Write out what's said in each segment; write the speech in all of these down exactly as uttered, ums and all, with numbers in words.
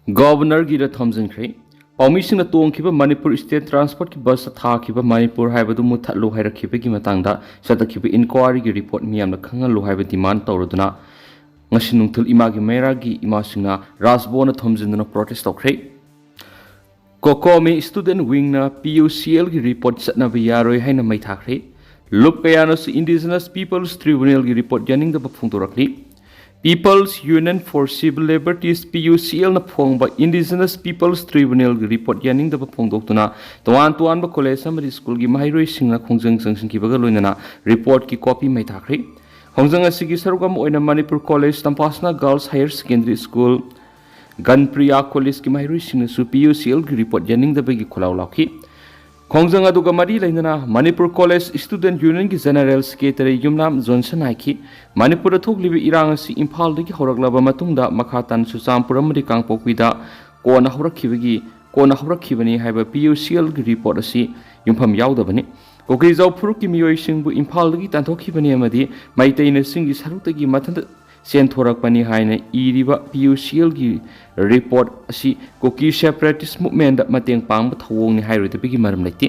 ꯒꯣꯚꯔꯅꯔꯒꯤꯗ ꯊꯝꯖꯤꯟꯈ꯭ꯔꯦ꯫ ꯄꯥꯎꯃꯤꯁꯤꯡꯅ ꯇꯣꯡꯈꯤꯕ Manipur state ꯇ꯭ꯔꯥꯟꯁꯄꯣꯔꯠꯀꯤ ꯕꯁꯇ ꯊꯥꯈꯤꯕ ꯃꯅꯤꯄꯨꯔ ꯍꯥꯏꯕꯗꯨ ꯃꯨꯠꯊꯠꯂꯨ ꯍꯥꯏꯔꯛꯈꯤꯕꯒꯤ ꯃꯇꯥꯡꯗ ꯆꯠꯊꯈꯤꯕ ꯏꯟꯀ꯭ꯋꯥꯔꯤꯒꯤ ꯔꯤꯄꯣꯔꯠ ꯃꯤꯌꯥꯝꯅ ꯈꯪꯍꯜꯂꯨ ꯍꯥꯏꯕ ꯗꯤꯃꯥꯟ ꯇꯧꯔꯗꯨꯅ ꯉꯁꯤ ꯅꯨꯡꯊꯤꯜ ꯏꯃꯥꯒꯤ ꯃꯩꯔꯥꯒꯤ ꯏꯃꯥꯁꯤꯡꯅ ꯔꯥꯖꯚꯕꯟꯗ ꯊꯣꯝꯖꯤꯟꯗꯨꯅ ꯄ꯭ꯔꯣꯇꯦꯁ ꯇꯧꯈ꯭ꯔꯦ꯫ ꯀꯣꯀꯣꯃꯤ ꯁ꯭ꯇꯨꯗꯦꯟꯠ ꯋꯤꯡꯅ ꯄꯤ ꯌꯨ ꯁꯤ ꯑꯦꯜꯒꯤ ꯔꯤꯄꯣꯔꯠ ꯆꯠꯅꯕ ꯌꯥꯔꯣꯏ ꯍꯥꯏꯅ ꯃꯩ ꯊꯥꯈ꯭ꯔꯦ꯫ ꯂꯨꯞ ꯀꯌꯥꯅꯁꯨ ꯏꯟꯗꯤꯖꯤꯅꯁ ꯄꯤꯄꯜꯁ ꯇ꯭ꯔꯤꯕꯨꯅꯦꯜꯒꯤ ꯔꯤꯄꯣꯔꯠ ꯌꯥꯅꯤꯡꯗꯕ ꯐꯣꯡꯗꯣꯔꯛꯂꯤ꯫ People's Union for Civil Liberties, P U C ꯑꯦꯜꯅ ꯐꯣꯡꯕ ꯏꯟꯗꯤꯖꯤꯅꯁ ꯄꯤꯄꯜꯁ ꯇ꯭ꯔꯤꯕꯨꯅꯦꯜꯒꯤ ꯔꯤꯄꯣꯔꯠ ꯌꯥꯅꯤꯡꯗꯕ ꯐꯣꯡꯗꯣꯛꯇꯨꯅ ꯇꯣꯉꯥꯟ ꯇꯣꯉꯥꯟꯕ ꯀꯣꯂꯦꯖ ꯑꯃꯗꯤ ꯁ꯭ꯀꯨꯜꯒꯤ ꯃꯍꯩꯔꯣꯏꯁꯤꯡꯅ ꯈꯣꯡꯖꯪ ꯆꯪꯁꯤꯟꯈꯤꯕꯒ ꯂꯣꯏꯅꯅ ꯔꯤꯄꯣꯔꯠꯀꯤ ꯀꯣꯄꯤ ꯃꯩ ꯊꯥꯈ꯭ꯔꯦ꯫ ꯈꯣꯡꯖꯪ ꯑꯁꯤꯒꯤ ꯁꯔꯨꯛ ꯑꯃ ꯑꯣꯏꯅ ꯃꯅꯤꯄꯨꯔ ꯀꯣꯂꯦꯖ ꯇꯝꯐꯥꯁꯅꯥ girls higher secondary school, Ghanapriya ꯀꯣꯂꯦꯖꯀꯤ ꯃꯍꯩꯔꯣꯏꯁꯤꯡꯅꯁꯨ ꯄꯤ ꯌꯨ ꯁꯤ ꯑꯦꯜꯒꯤ ꯔꯤꯄꯣꯔꯠ ꯌꯥꯅꯤꯡꯗꯕꯒꯤ ꯈꯣꯜꯂꯥꯎ ꯂꯥꯎꯈꯤ꯫ ꯈꯣꯡꯖꯪ ꯑꯗꯨꯒ ꯃꯔꯤ ꯂꯩꯅꯅ ꯃꯅꯤꯄꯨꯔ ꯀꯣꯂꯦꯖ ꯁ꯭ꯇꯨꯗꯦꯟꯠ ꯌꯨꯅꯤꯌꯟꯒꯤ ꯖꯦꯅꯔꯦꯜ ꯁꯦꯀ꯭ꯔꯦꯇꯔꯤ ꯌꯨꯝꯅꯥꯝ ꯖꯣꯟꯁꯟ ꯍꯥꯏꯈꯤ, ꯃꯅꯤꯄꯨꯔꯗ ꯊꯣꯛꯂꯤꯕ ꯏꯔꯥꯡ ꯑꯁꯤ ꯏꯝꯐꯥꯜꯗꯒꯤ ꯍꯧꯔꯛꯂꯕ ꯃꯇꯨꯡꯗ ꯃꯈꯥ ꯇꯥꯅ ꯆꯨꯔꯆꯥꯟꯄꯨꯔ ꯑꯃꯗꯤ ꯀꯥꯡꯄꯣꯛꯄꯤꯗ ꯀꯣꯟꯅ ꯍꯧꯔꯛꯈꯤꯕꯒꯤ, ꯀꯣꯟꯅ ꯍꯧꯔꯛꯈꯤꯕꯅꯤ ꯍꯥꯏꯕ ꯄꯤ ꯌꯨ ꯁꯤ ꯑꯦꯜꯒꯤ ꯔꯤꯄꯣꯔꯠ ꯑꯁꯤ ꯌꯨꯝꯐꯝ ꯌꯥꯎꯗꯕꯅꯤ꯫ ꯀꯨꯀꯤꯖꯥꯎ ꯐꯨꯔꯨꯞꯀꯤ ꯃꯤꯑꯣꯏꯁꯤꯡꯕꯨ ꯏꯝꯐꯥꯜꯗꯒꯤ ꯇꯥꯟꯊꯣꯛꯈꯤꯕꯅꯤ ꯑꯃꯗꯤ ꯃꯩꯇꯩꯅ ꯆꯤꯡꯒꯤ ꯁꯔꯨꯛꯇꯒꯤ ꯃꯊꯟꯇ ꯆꯦꯟꯊꯣꯔꯛꯄꯅꯤ ꯍꯥꯏꯅ ꯏꯔꯤꯕ ꯄꯤ ꯌꯨ ꯁꯤ ꯑꯦꯜꯒꯤ ꯔꯤꯄꯣꯔꯠ ꯑꯁꯤ ꯀꯨꯀꯤ ꯁꯦꯄꯔꯦꯇꯤꯁ ꯃꯨꯚꯃꯦꯟꯗ ꯃꯇꯦꯡ ꯄꯥꯡꯕ ꯊꯧꯑꯣꯡꯅꯤ ꯍꯥꯏꯔꯣꯏꯗꯕꯒꯤ ꯃꯔꯝ ꯂꯩꯇꯦ꯫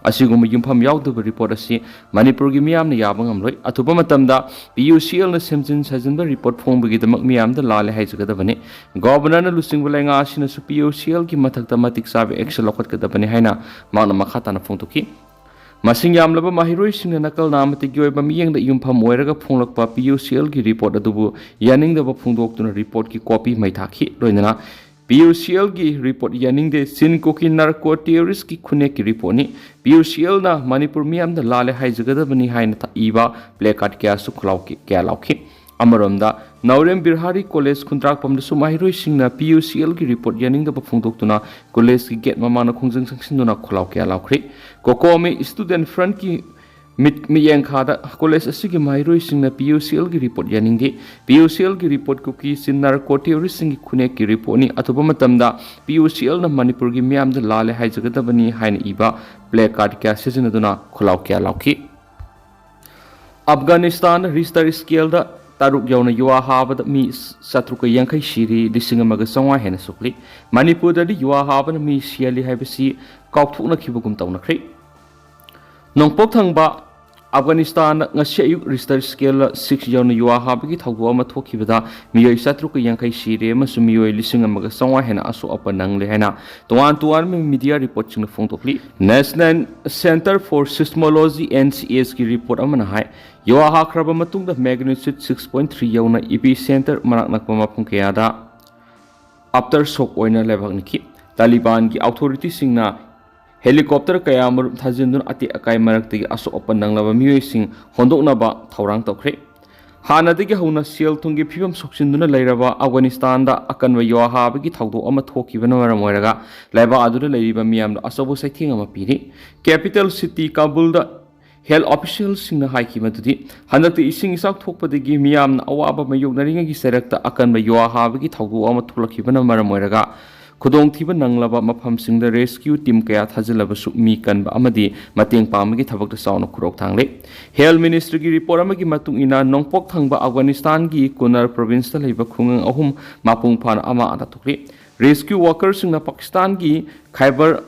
ꯑꯁꯤꯒꯨꯝꯕ ꯌꯨꯝꯐꯝ ꯌꯥꯎꯗꯕ ꯔꯤꯄꯣꯔꯠ ꯑꯁꯤ ꯃꯅꯤꯄꯨꯔꯒꯤ ꯃꯤꯌꯥꯝꯅ ꯌꯥꯕ ꯉꯝꯂꯣꯏ꯫ ꯑꯊꯨꯕ ꯃꯇꯝꯗ ꯄꯤ ꯌꯨ ꯁꯤ ꯑꯦꯜꯅ ꯁꯦꯝꯖꯤꯟ ꯁꯥꯖꯤꯟꯕ ꯔꯤꯄꯣꯔꯠ ꯐꯣꯡꯕꯒꯤꯗꯃꯛ ꯃꯤꯌꯥꯝꯗ ꯂꯥꯜꯂꯦ ꯍꯥꯏꯖꯒꯗꯕꯅꯤ꯫ ꯒꯣꯚꯔꯅꯔꯅ ꯂꯨꯆꯤꯡꯕ ꯂꯩꯉꯥꯛ ꯑꯁꯤꯅꯁꯨ ꯄꯤ ꯌꯨ ꯁꯤ ꯑꯦꯜꯒꯤ ꯃꯊꯛꯇ ꯃꯇꯤꯛ ꯆꯥꯕ ꯑꯦꯛꯁꯟ ꯂꯧꯈꯠꯀꯗꯕꯅꯤ ꯍꯥꯏꯅ ꯃꯍꯥꯛꯅ ꯃꯈꯥ ꯇꯥꯅ ꯐꯣꯡꯗꯣꯛꯈꯤ꯫ ꯃꯁꯤꯡ ꯌꯥꯝꯂꯕ ꯃꯍꯩꯔꯣꯏꯁꯤꯡꯅ ꯅꯀꯜ ꯅꯥꯃꯇꯤꯛꯀꯤ ꯑꯣꯏꯕ ꯃꯤꯠꯌꯦꯡꯗ ꯌꯨꯝꯐꯝ ꯑꯣꯏꯔꯒ ꯐꯣꯡꯂꯛꯄ ꯄꯤ ꯌꯨ ꯁꯤ ꯑꯦꯜꯒꯤ ꯔꯤꯄꯣꯔꯠ ꯑꯗꯨꯕꯨ ꯌꯥꯅꯤꯡꯗꯕ ꯐꯣꯡꯗꯣꯛꯇꯨꯅ ꯔꯤꯄꯣꯔꯠꯀꯤ ꯀꯣꯄꯤ ꯃꯩ ꯊꯥꯈꯤ꯫ ꯂꯣꯏꯅꯅ ꯄꯤ ꯌꯨ ꯁꯤ ꯑꯦꯜꯒꯤ ꯔꯤꯄꯣꯔꯠ ꯌꯥꯅꯤꯡꯗꯦ, ꯆꯤꯟ ꯀꯨꯀꯤ ꯅꯥꯔꯀꯣ ꯇꯦꯔꯣꯔꯤꯁ꯭ꯠꯀꯤ ꯈꯨꯟꯅꯦꯛꯀꯤ ꯔꯤꯄꯣꯔꯠꯅꯤ꯫ ꯄꯤ ꯌꯨ ꯁꯤ ꯑꯦꯜꯅ ꯃꯅꯤꯄꯨꯔ ꯃꯤꯌꯥꯝꯗ ꯂꯥꯜꯂꯦ ꯍꯥꯏꯖꯒꯗꯕꯅꯤ ꯍꯥꯏꯅ ꯊ-, ꯏꯕ ꯄ꯭ꯂꯦ ꯀꯥꯔꯗ ꯀꯌꯥꯁꯨ ꯈꯨꯜꯂꯥꯎꯈꯤ-, ꯀꯌꯥ ꯂꯥꯎꯈꯤ꯫ ꯑꯃꯔꯣꯝꯗ ꯅꯥꯎꯔꯦꯝ ꯕꯤꯔꯍꯥꯔꯤ ꯀꯣꯂꯦꯖ ꯈꯨꯟꯗ꯭ꯔꯥꯛꯄꯝꯗꯁꯨ ꯃꯍꯩꯔꯣꯏꯁꯤꯡꯅ ꯄꯤ ꯌꯨ ꯁꯤ ꯑꯦꯜꯒꯤ ꯔꯤꯄꯣꯔꯠ ꯌꯥꯅꯤꯡꯗꯕ ꯐꯣꯡꯗꯣꯛꯇꯨꯅ ꯀꯣꯂꯦꯖꯀꯤ ꯒꯦꯠ ꯃꯃꯥꯡꯗ ꯈꯣꯡꯖꯪ ꯆꯪꯁꯤꯟꯗꯨꯅ ꯈꯣꯜꯂꯥꯎ ꯀꯌꯥ ꯂꯥꯎꯈ꯭ꯔꯦ꯫ ꯀꯣꯀꯣꯃꯤ ꯁ꯭ꯇꯨꯗꯦꯟꯠ ꯐ꯭ꯔꯟꯠꯀꯤ ꯃꯤꯠ-, ꯃꯤꯠꯌꯦꯡꯈꯥꯗ ꯀꯣꯂꯦꯖ ꯑꯁꯤꯒꯤ ꯃꯍꯩꯔꯣꯏꯁꯤꯡꯅ ꯄꯤ ꯌꯨ ꯁꯤ ꯑꯦꯜꯒꯤ ꯔꯤꯄꯣꯔꯠ ꯌꯥꯅꯤꯡꯗꯦ꯫ ꯄꯤ ꯌꯨ ꯁꯤ ꯑꯦꯜꯒꯤ ꯔꯤꯄꯣꯔꯠ ꯀꯨꯀꯤ ꯆꯤꯟ ꯅꯥꯔꯀꯣ ꯇꯦꯔꯣꯔꯤꯁ꯭ꯠꯁꯤꯡꯒꯤ ꯈꯨꯟꯅꯦꯛꯀꯤ ꯔꯤꯄꯣꯔꯠꯅꯤ꯫ ꯑꯊꯨꯕ ꯃꯇꯝꯗ ꯄꯤ ꯌꯨ ꯁꯤ ꯑꯦꯜꯅ ꯃꯅꯤꯄꯨꯔꯒꯤ ꯃꯤꯌꯥꯝꯗ ꯂꯥꯜꯂꯦ ꯍꯥꯏꯖꯒꯗꯕꯅꯤ ꯍꯥꯏꯅ ꯏꯕ ꯄ꯭ꯂꯦ ꯀꯥꯔꯗ ꯀꯌꯥ ꯁꯤꯖꯤꯟꯅꯗꯨꯅ ꯈꯣꯜꯂꯥꯎ ꯀꯌꯥ ꯂꯥꯎꯈꯤ꯫ ꯑꯐꯒꯥꯅꯤꯁꯇꯥꯟ ꯔꯤꯁꯇꯔ ꯁ꯭ꯀꯦꯜꯗ ꯇꯔꯨꯛ ꯌꯧꯅ ꯌꯨꯍꯥ ꯍꯥꯕꯗ ꯃꯤ ꯆꯥꯇ꯭ꯔꯨꯛꯀ ꯌꯥꯡꯈꯩ ꯁꯤꯔꯤ, ꯂꯤꯁꯤꯡ ꯑꯃꯒ ꯆꯥꯝꯃꯉꯥ ꯍꯦꯟꯅ ꯁꯣꯛꯂꯤ꯫ ꯃꯅꯤꯄꯨꯔꯗꯗꯤ ꯌꯨꯍꯥ ꯍꯥꯕꯅ ꯃꯤ ꯁꯤꯍꯜꯂꯤ ꯍꯥꯏꯕꯁꯤ ꯀꯥꯎꯊꯣꯛꯅꯈꯤꯕꯒꯨꯝ ꯇꯧꯅꯈ꯭ꯔꯦ꯫ ꯅꯣꯡꯄꯣꯛ ꯊꯪꯕ ꯑꯐꯒꯥꯅꯤꯁꯇꯥꯟꯗ ꯉꯁꯤ ꯑꯌꯨꯛ ꯔꯤꯁꯇꯔ ꯁ꯭ꯀꯦꯜꯗ ꯁꯤꯛꯁ ꯌꯧꯅ ꯌꯨꯍꯥ ꯍꯥꯕꯒꯤ ꯊꯧꯗꯣꯛ ꯑꯃ ꯊꯣꯛꯈꯤꯕꯗ ꯃꯤꯑꯣꯏ ꯆꯥꯇ꯭ꯔꯨꯛꯀ ꯌꯥꯡꯈꯩ ꯁꯤꯔꯦ ꯑꯃꯁꯨꯡ ꯃꯤꯑꯣꯏ ꯂꯤꯁꯤꯡ ꯑꯃꯒ ꯆꯥꯝꯃꯉꯥ ꯍꯦꯟꯅ ꯑꯁꯣꯛ ꯑꯄꯟ ꯅꯪꯂꯦ ꯍꯥꯏꯅ ꯇꯣꯉꯥꯟ ꯇꯣꯉꯥꯟꯕ ꯃꯤꯗꯤꯌꯥ ꯔꯤꯄꯣꯔꯠꯁꯤꯡꯅ ꯐꯣꯡꯗꯣꯛꯂꯤ꯫ National Centre for Seismology, N C S ꯀꯤ ꯔꯤꯄꯣꯔꯠ ꯑꯃꯅ ꯍꯥꯏ, ꯌꯨꯍꯥ ꯍꯥꯈ꯭ꯔꯕ ꯃꯇꯨꯡꯗ magnitude six point three ꯌꯧꯅ epicenter ꯃꯅꯥꯛ ꯅꯛꯄ ꯃꯐꯝ ꯀꯌꯥꯗ aftershock ꯑꯣꯏꯅ ꯂꯩꯕꯥꯛ ꯅꯤꯛꯈꯤ꯫ ꯇꯥꯂꯤꯕꯥꯟꯒꯤ ꯑꯣꯊꯣꯔꯤꯇꯤꯁꯤꯡꯅ ꯍꯦꯂꯤꯀꯣꯞꯇꯔ ꯀꯌꯥ ꯃꯔꯨꯝ ꯊꯥꯖꯤꯟꯗꯨꯅ ꯑꯇꯦꯛ ꯑꯀꯥꯏ ꯃꯔꯛꯇꯒꯤ ꯑꯁꯣꯛ ꯑꯄꯟ ꯅꯪꯂꯕ ꯃꯤꯑꯣꯏꯁꯤꯡ ꯍꯣꯟꯗꯣꯛꯅꯕ ꯊꯧꯔꯥꯡ ꯇꯧꯈ꯭ꯔꯦ꯫ ꯍꯥꯟꯅꯗꯒꯤ ꯍꯧꯅ ꯁꯦꯜ ꯊꯨꯝꯒꯤ ꯐꯤꯕꯝ ꯁꯣꯛꯆꯤꯟꯗꯨꯅ ꯂꯩꯔꯕ ꯑꯐꯒꯥꯅꯤꯁꯇꯥꯟꯗ ꯑꯀꯟꯕ ꯌꯨꯍꯥ ꯍꯥꯕꯒꯤ ꯊꯧꯗꯣꯛ ꯑꯃ ꯊꯣꯛꯈꯤꯕꯅ ꯃꯔꯝ ꯑꯣꯏꯔꯒ ꯂꯩꯕꯥꯛ ꯑꯗꯨꯗ ꯂꯩꯔꯤꯕ ꯃꯤꯌꯥꯝꯗ ꯑꯆꯧꯕ ꯆꯩꯊꯦꯡ ꯑꯃ ꯄꯤꯔꯤ꯫ Capital city ꯀꯥꯕꯨꯜꯗ health officialꯁꯤꯡꯅ ꯍꯥꯏꯈꯤ ꯃꯗꯨꯗꯤ ꯍꯟꯗꯛꯇꯤ ꯏꯁꯤꯡ ꯏꯆꯥꯎ ꯊꯣꯛꯄꯗꯒꯤ ꯃꯤꯌꯥꯝꯅ ꯑꯋꯥꯕ ꯃꯥꯌꯣꯛꯅꯔꯤꯉꯩꯒꯤ ꯆꯩꯔꯛꯇ ꯑꯀꯟꯕ ꯌꯨꯍꯥ ꯍꯥꯕꯒꯤ ꯊꯧꯗꯣꯛ ꯑꯃ ꯊꯣꯛꯂꯛꯈꯤꯕꯅ ꯃꯔꯝ ꯑꯣꯏꯔꯒ ꯈꯨꯗꯣꯡꯊꯤꯕ ꯅꯪꯂꯕ ꯃꯐꯝꯁꯤꯡꯗ rescue team ꯀꯌꯥ ꯊꯥꯖꯤꯜꯂꯕꯁꯨ ꯃꯤ ꯀꯟꯕ ꯑꯃꯗꯤ ꯃꯇꯦꯡ ꯄꯥꯡꯕꯒꯤ ꯊꯕꯛꯇ ꯆꯥꯎꯅ ꯈꯨꯔꯧ ꯊꯥꯡꯂꯦ꯫ Health ministryꯒꯤ ꯔꯤꯄꯣꯔꯠ ꯑꯃꯒꯤ ꯃꯇꯨꯡ ꯏꯟꯅ, ꯅꯣꯡꯄꯣꯛ ꯊꯪꯕ ꯑꯐꯒꯥꯅꯤꯁꯇꯥꯟꯒꯤ ꯀꯨꯅꯔ provinceꯇ ꯂꯩꯕ ꯈꯨꯡꯒꯪ ꯑꯍꯨꯝ ꯃꯄꯨꯡ ꯐꯥꯅ ꯑꯃ ꯑꯃꯗ ꯊꯣꯛꯂꯤ꯫ Rescue workerꯁꯤꯡꯅ ꯄꯥꯀꯤꯁꯇꯥꯟꯒꯤ ꯈꯥꯏꯕꯔ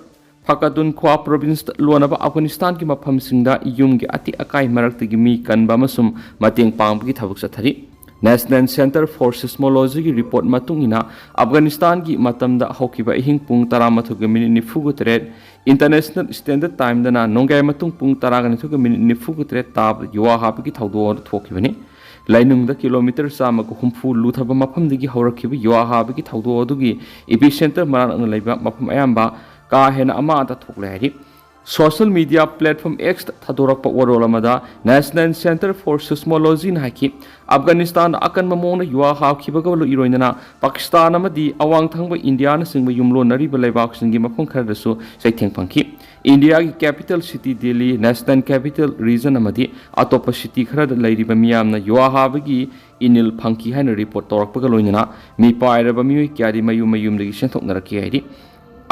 ꯄꯈꯇꯨꯟꯈ꯭ꯋꯥ provinceꯇ ꯂꯣꯟꯅꯕ ꯑꯐꯒꯥꯅꯤꯁꯇꯥꯟꯒꯤ ꯃꯐꯝꯁꯤꯡꯗ ꯌꯨꯝꯒꯤ ꯑꯇꯦꯛ ꯑꯀꯥꯏ ꯃꯔꯛꯇꯒꯤ ꯃꯤ ꯀꯟꯕ ꯑꯃꯁꯨꯡ ꯃꯇꯦꯡ ꯄꯥꯡꯕꯒꯤ ꯊꯕꯛ ꯆꯠꯊꯔꯤ꯫ National Centre for Seismologyꯒꯤ ꯔꯤꯄꯣꯔꯠ ꯃꯇꯨꯡ ꯏꯟꯅ, ꯑꯐꯒꯥꯅꯤꯁꯇꯥꯟꯒꯤ ꯃꯇꯝꯗ ꯍꯧꯈꯤꯕ ꯑꯍꯤꯡ ꯄꯨꯡ ꯇꯔꯥꯃꯥꯊꯣꯏꯒ ꯃꯤꯅꯤꯠ ꯅꯤꯐꯨꯒ ꯇꯔꯦꯠ, International Standard Timeꯗꯅ ꯅꯣꯡꯌꯥꯏ ꯃꯇꯨꯡ ꯄꯨꯡ ꯇꯔꯥꯒ ꯅꯤꯊꯣꯏꯒ ꯃꯤꯅꯤꯠ ꯅꯤꯐꯨꯒ ꯇꯔꯦꯠ ꯇꯥꯕꯗ ꯌꯨꯍꯥ ꯍꯥꯕꯒꯤ ꯊꯧꯗꯣꯛ ꯑꯗꯨ ꯊꯣꯛꯈꯤꯕꯅꯤ꯫ ꯂꯥꯏꯅꯨꯡꯗ ꯀꯤꯂꯣꯃꯤꯇꯔ ꯆꯥꯝꯃꯒ ꯍꯨꯝꯐꯨ ꯂꯨꯊꯕ ꯃꯐꯝꯗꯒꯤ ꯍꯧꯔꯛꯈꯤꯕ ꯌꯨꯍꯥ ꯍꯥꯕꯒꯤ ꯊꯧꯗꯣꯛ ꯑꯗꯨꯒꯤ epicenter ꯃꯅꯥꯛ ꯅꯛꯅ ꯂꯩꯕ ꯃꯐꯝ ꯑꯌꯥꯝꯕ ꯀꯥ ꯍꯦꯟꯅ ꯑꯃ ꯑꯃꯗ ꯊꯣꯛꯂꯦ ꯍꯥꯏꯔꯤ꯫ Social media platform Xꯇ ꯊꯥꯗꯣꯔꯛꯄ ꯋꯥꯔꯣꯜ ꯑꯃꯗ National Centre for Seismologyꯅ ꯍꯥꯏꯈꯤ, ꯑꯐꯒꯥꯅꯤꯁꯇꯥꯟꯗ ꯑꯀꯟꯕ ꯃꯑꯣꯡꯗ ꯌꯨꯍꯥ ꯍꯥꯈꯤꯕꯒ ꯏꯔꯣꯏꯅꯅ ꯄꯥꯀꯤꯁꯇꯥꯟ ꯑꯃꯗꯤ ꯑꯋꯥꯡ ꯊꯪꯕ ꯏꯟꯗꯤꯌꯥꯅꯆꯤꯡꯕ ꯌꯨꯝꯂꯣꯟꯅꯔꯤꯕ ꯂꯩꯕꯥꯛꯁꯤꯡꯒꯤ ꯃꯐꯝ ꯈꯔꯗꯁꯨ ꯆꯩꯊꯦꯡ ꯐꯪꯈꯤ꯫ ꯏꯟꯗꯤꯌꯥꯒꯤ capital city Delhi, National Capital Region ꯑꯃꯗꯤ ꯑꯇꯣꯞꯄ city ꯈꯔꯗ ꯂꯩꯔꯤꯕ ꯃꯤꯌꯥꯝꯅ ꯌꯨꯍꯥ ꯍꯥꯕꯒꯤ ꯏꯅꯤꯜ ꯐꯪꯈꯤ ꯍꯥꯏꯅ ꯔꯤꯄꯣꯔꯠ ꯇꯧꯔꯛꯄꯒ ꯂꯣꯏꯅꯅ ꯃꯤꯄꯥꯏꯔꯕ ꯃꯤꯑꯣꯏ ꯀꯌꯥꯗꯤ ꯃꯌꯨꯝ ꯃꯌꯨꯝꯗꯒꯤ ꯆꯦꯟꯊꯣꯛꯅꯔꯛꯈꯤ ꯍꯥꯏꯔꯤ꯫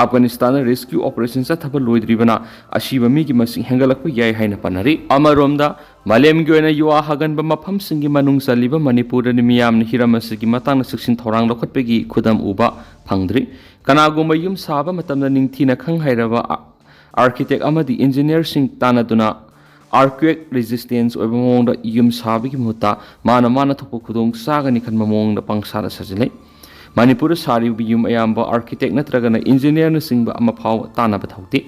ꯑꯐꯒꯥꯅꯤꯁꯇꯥꯟꯗ ꯔꯦꯁꯀ꯭ꯌꯨ ꯑꯣꯄꯔꯦꯁꯟ ꯆꯠꯊꯕ ꯂꯣꯏꯗ꯭ꯔꯤꯕꯅ ꯑꯁꯤꯕ ꯃꯤꯒꯤ ꯃꯁꯤꯡ ꯍꯦꯟꯒꯠꯂꯛꯄ ꯌꯥꯏ ꯍꯥꯏꯅ ꯄꯥꯅꯔꯤ꯫ ꯑꯃꯔꯣꯝꯗ, ꯃꯥꯂꯦꯝꯒꯤ ꯑꯣꯏꯅ ꯌꯨꯍꯥ ꯍꯥꯒꯟꯕ ꯃꯐꯝꯁꯤꯡꯒꯤ ꯃꯅꯨꯡ ꯆꯜꯂꯤꯕ ꯃꯅꯤꯄꯨꯔꯗꯗꯤ ꯃꯤꯌꯥꯝꯅ ꯍꯤꯔꯝ ꯑꯁꯤꯒꯤ ꯃꯇꯥꯡꯗ ꯆꯦꯛꯁꯤꯟ ꯊꯧꯔꯥꯡ ꯂꯧꯈꯠꯄꯒꯤ ꯈꯨꯗꯝ ꯎꯕ ꯐꯪꯗ꯭ꯔꯤ꯫ ꯀꯅꯥꯒꯨꯝꯕ ꯌꯨꯝ ꯁꯥꯕ ꯃꯇꯝꯗ ꯅꯤꯡꯊꯤꯅ ꯈꯪ ꯍꯩꯔꯕ ꯑꯥꯔꯀꯤꯇꯦꯛ ꯑꯃꯗꯤ ꯏꯟꯖꯤꯅꯤꯌꯔꯁꯤꯡ ꯇꯥꯟꯅꯗꯨꯅ ꯑꯥꯔꯀ꯭ꯋꯦꯛ ꯔꯦꯖꯤꯁꯇꯦꯟꯁ ꯑꯣꯏꯕ ꯃꯑꯣꯡꯗ ꯌꯨꯝ ꯁꯥꯕꯒꯤ ꯃꯍꯨꯠꯇ ꯃꯥꯅ ꯃꯥꯅ ꯊꯣꯛꯄ ꯈꯨꯗꯣꯡ ꯆꯥꯒꯅꯤ ꯈꯟꯕ ꯃꯑꯣꯡꯗ ꯄꯪꯁꯥꯗ ꯁꯥꯖꯤꯜꯂꯤ꯫ ꯃꯅꯤꯄꯨꯔꯗ ꯁꯥꯔꯤꯕ ꯌꯨꯝ ꯑꯌꯥꯝꯕ ꯑꯥꯔꯀꯤꯇꯦꯛ ꯅꯠꯇ꯭ꯔꯒꯅ ꯏꯟꯖꯤꯅꯤꯌꯔꯅꯆꯤꯡꯕ ꯑꯃ ꯐꯥꯎꯕ ꯇꯥꯟꯅꯕ ꯊꯧꯗꯦ꯫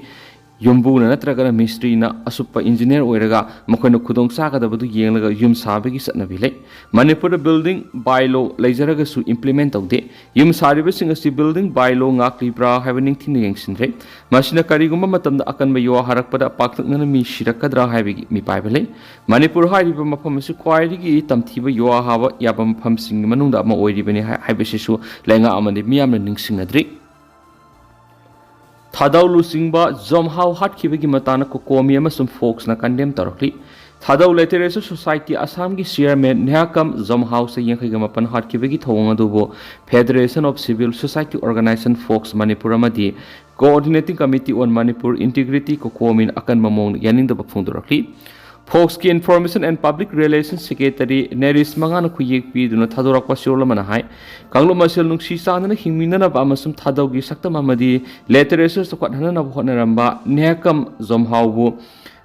ꯌꯨꯝꯕꯨꯅ ꯅꯠꯇ꯭ꯔꯒꯅ ꯃꯤꯁꯇ꯭ꯔꯤꯅ ꯑꯁꯨꯞꯄ ꯏꯟꯖꯤꯅꯤꯌꯔ ꯑꯣꯏꯔꯒ ꯃꯈꯣꯏꯅ ꯈꯨꯗꯣꯡ ꯆꯥꯒꯗꯕꯗꯨ ꯌꯦꯡꯂꯒ ꯌꯨꯝ ꯁꯥꯕꯒꯤ ꯆꯠꯅꯕꯤ ꯂꯩ꯫ ꯃꯅꯤꯄꯨꯔꯗ ꯕꯤꯜꯗꯤꯡ ꯕꯥꯏꯂꯣ ꯂꯩꯖꯔꯒꯁꯨ ꯏꯝꯄ꯭ꯂꯤꯃꯦꯟ ꯇꯧꯗꯦ꯫ ꯌꯨꯝ ꯁꯥꯔꯤꯕꯁꯤꯡ ꯑꯁꯤ ꯕꯤꯜꯗꯤꯡ ꯕꯥꯏꯂꯣ ꯉꯥꯛꯂꯤꯕ꯭ꯔꯥ ꯍꯥꯏꯕ ꯅꯤꯡꯊꯤꯅ ꯌꯦꯡꯁꯤꯟꯗ꯭ꯔꯦ꯫ ꯃꯁꯤꯅ ꯀꯔꯤꯒꯨꯝꯕ ꯃꯇꯝꯗ ꯑꯀꯟꯕ ꯌꯨꯍꯥ ꯍꯥꯔꯛꯄꯗ ꯄꯥꯛꯇꯛꯅꯅ ꯃꯤ ꯁꯤꯔꯛꯀꯗ꯭ꯔꯥ ꯍꯥꯏꯕꯒꯤ ꯃꯤꯄꯥꯏꯕ ꯂꯩ꯫ ꯃꯅꯤꯄꯨꯔ ꯍꯥꯏꯔꯤꯕ ꯃꯐꯝ ꯑꯁꯤ ꯈ꯭ꯋꯥꯏꯗꯒꯤ ꯇꯝꯊꯤꯕ ꯌꯨꯍꯥ ꯍꯥꯕ ꯌꯥꯕ ꯃꯐꯝꯁꯤꯡꯒꯤ ꯃꯅꯨꯡꯗ ꯑꯃ ꯑꯣꯏꯔꯤꯕꯅꯤ ꯍꯥꯏ-, ꯍꯥꯏꯕꯁꯤꯁꯨ ꯂꯩꯉꯥꯛ ꯑꯃꯗꯤ ꯃꯤꯌꯥꯝꯅ ꯅꯤꯡꯁꯤꯡꯅꯗ꯭ꯔꯤ꯫ ꯊꯥꯗꯧ ꯂꯨꯆꯤꯡꯕ ꯖꯣꯝꯍꯥꯎ ꯍꯥꯠꯈꯤꯕꯒꯤ ꯃꯇꯥꯡꯗ ꯀꯣꯀꯣꯃꯤ ꯑꯃꯁꯨꯡ ꯐꯣꯛꯁꯅ ꯀꯟꯗꯦꯝ ꯇꯧꯔꯛꯂꯤ꯫ ꯊꯥꯗꯧ ꯂꯤꯇꯔꯦꯆꯔ ꯁꯣꯁꯥꯏꯇꯤ ꯑꯁꯥꯝꯒꯤ ꯆꯤꯌꯔꯃꯦꯟ ꯅꯤꯍꯥꯀꯝ ꯖꯣꯝꯍꯥꯎ ꯆꯍꯤ ꯌꯥꯡꯈꯩꯒ ꯃꯥꯄꯟ ꯍꯥꯠꯈꯤꯕꯒꯤ ꯊꯧꯑꯣꯡ ꯑꯗꯨꯕꯨ Federation of Civil Society Organization, fox Manipur ꯑꯃꯗꯤ Coordinating Committee on Manipur Integrity, ꯀꯣꯀꯣꯃꯤꯅ ꯑꯀꯟꯕ ꯃꯑꯣꯡꯗ ꯌꯥꯅꯤꯡꯗꯕ ꯐꯣꯡꯗꯣꯔꯛꯂꯤ꯫ ꯐꯣꯛꯁꯀꯤ Information and Public Relations Secretary ꯅꯦꯔꯤꯁ ꯃꯉꯥꯅ ꯈꯨꯌꯦꯛ ꯄꯤꯗꯨꯅ ꯊꯥꯗꯣꯔꯛꯄ ꯆꯦꯔꯣꯜ ꯑꯃꯅ ꯍꯥꯏ, ꯀꯥꯡꯂꯨꯞ ꯃꯁꯦꯜ ꯅꯨꯡꯁꯤ ꯆꯥꯟꯅꯅ ꯍꯤꯡꯃꯤꯟꯅꯅꯕ ꯑꯃꯁꯨꯡ ꯊꯥꯗꯧꯒꯤ ꯁꯛꯇꯝ ꯑꯃꯗꯤ ꯂꯤꯇꯔꯦꯆꯔ ꯆꯥꯎꯈꯠꯍꯟꯅꯕ ꯍꯣꯠꯅꯔꯝꯕ ꯅꯤꯍꯥꯀꯝ ꯖꯣꯝꯍꯥꯎꯕꯨ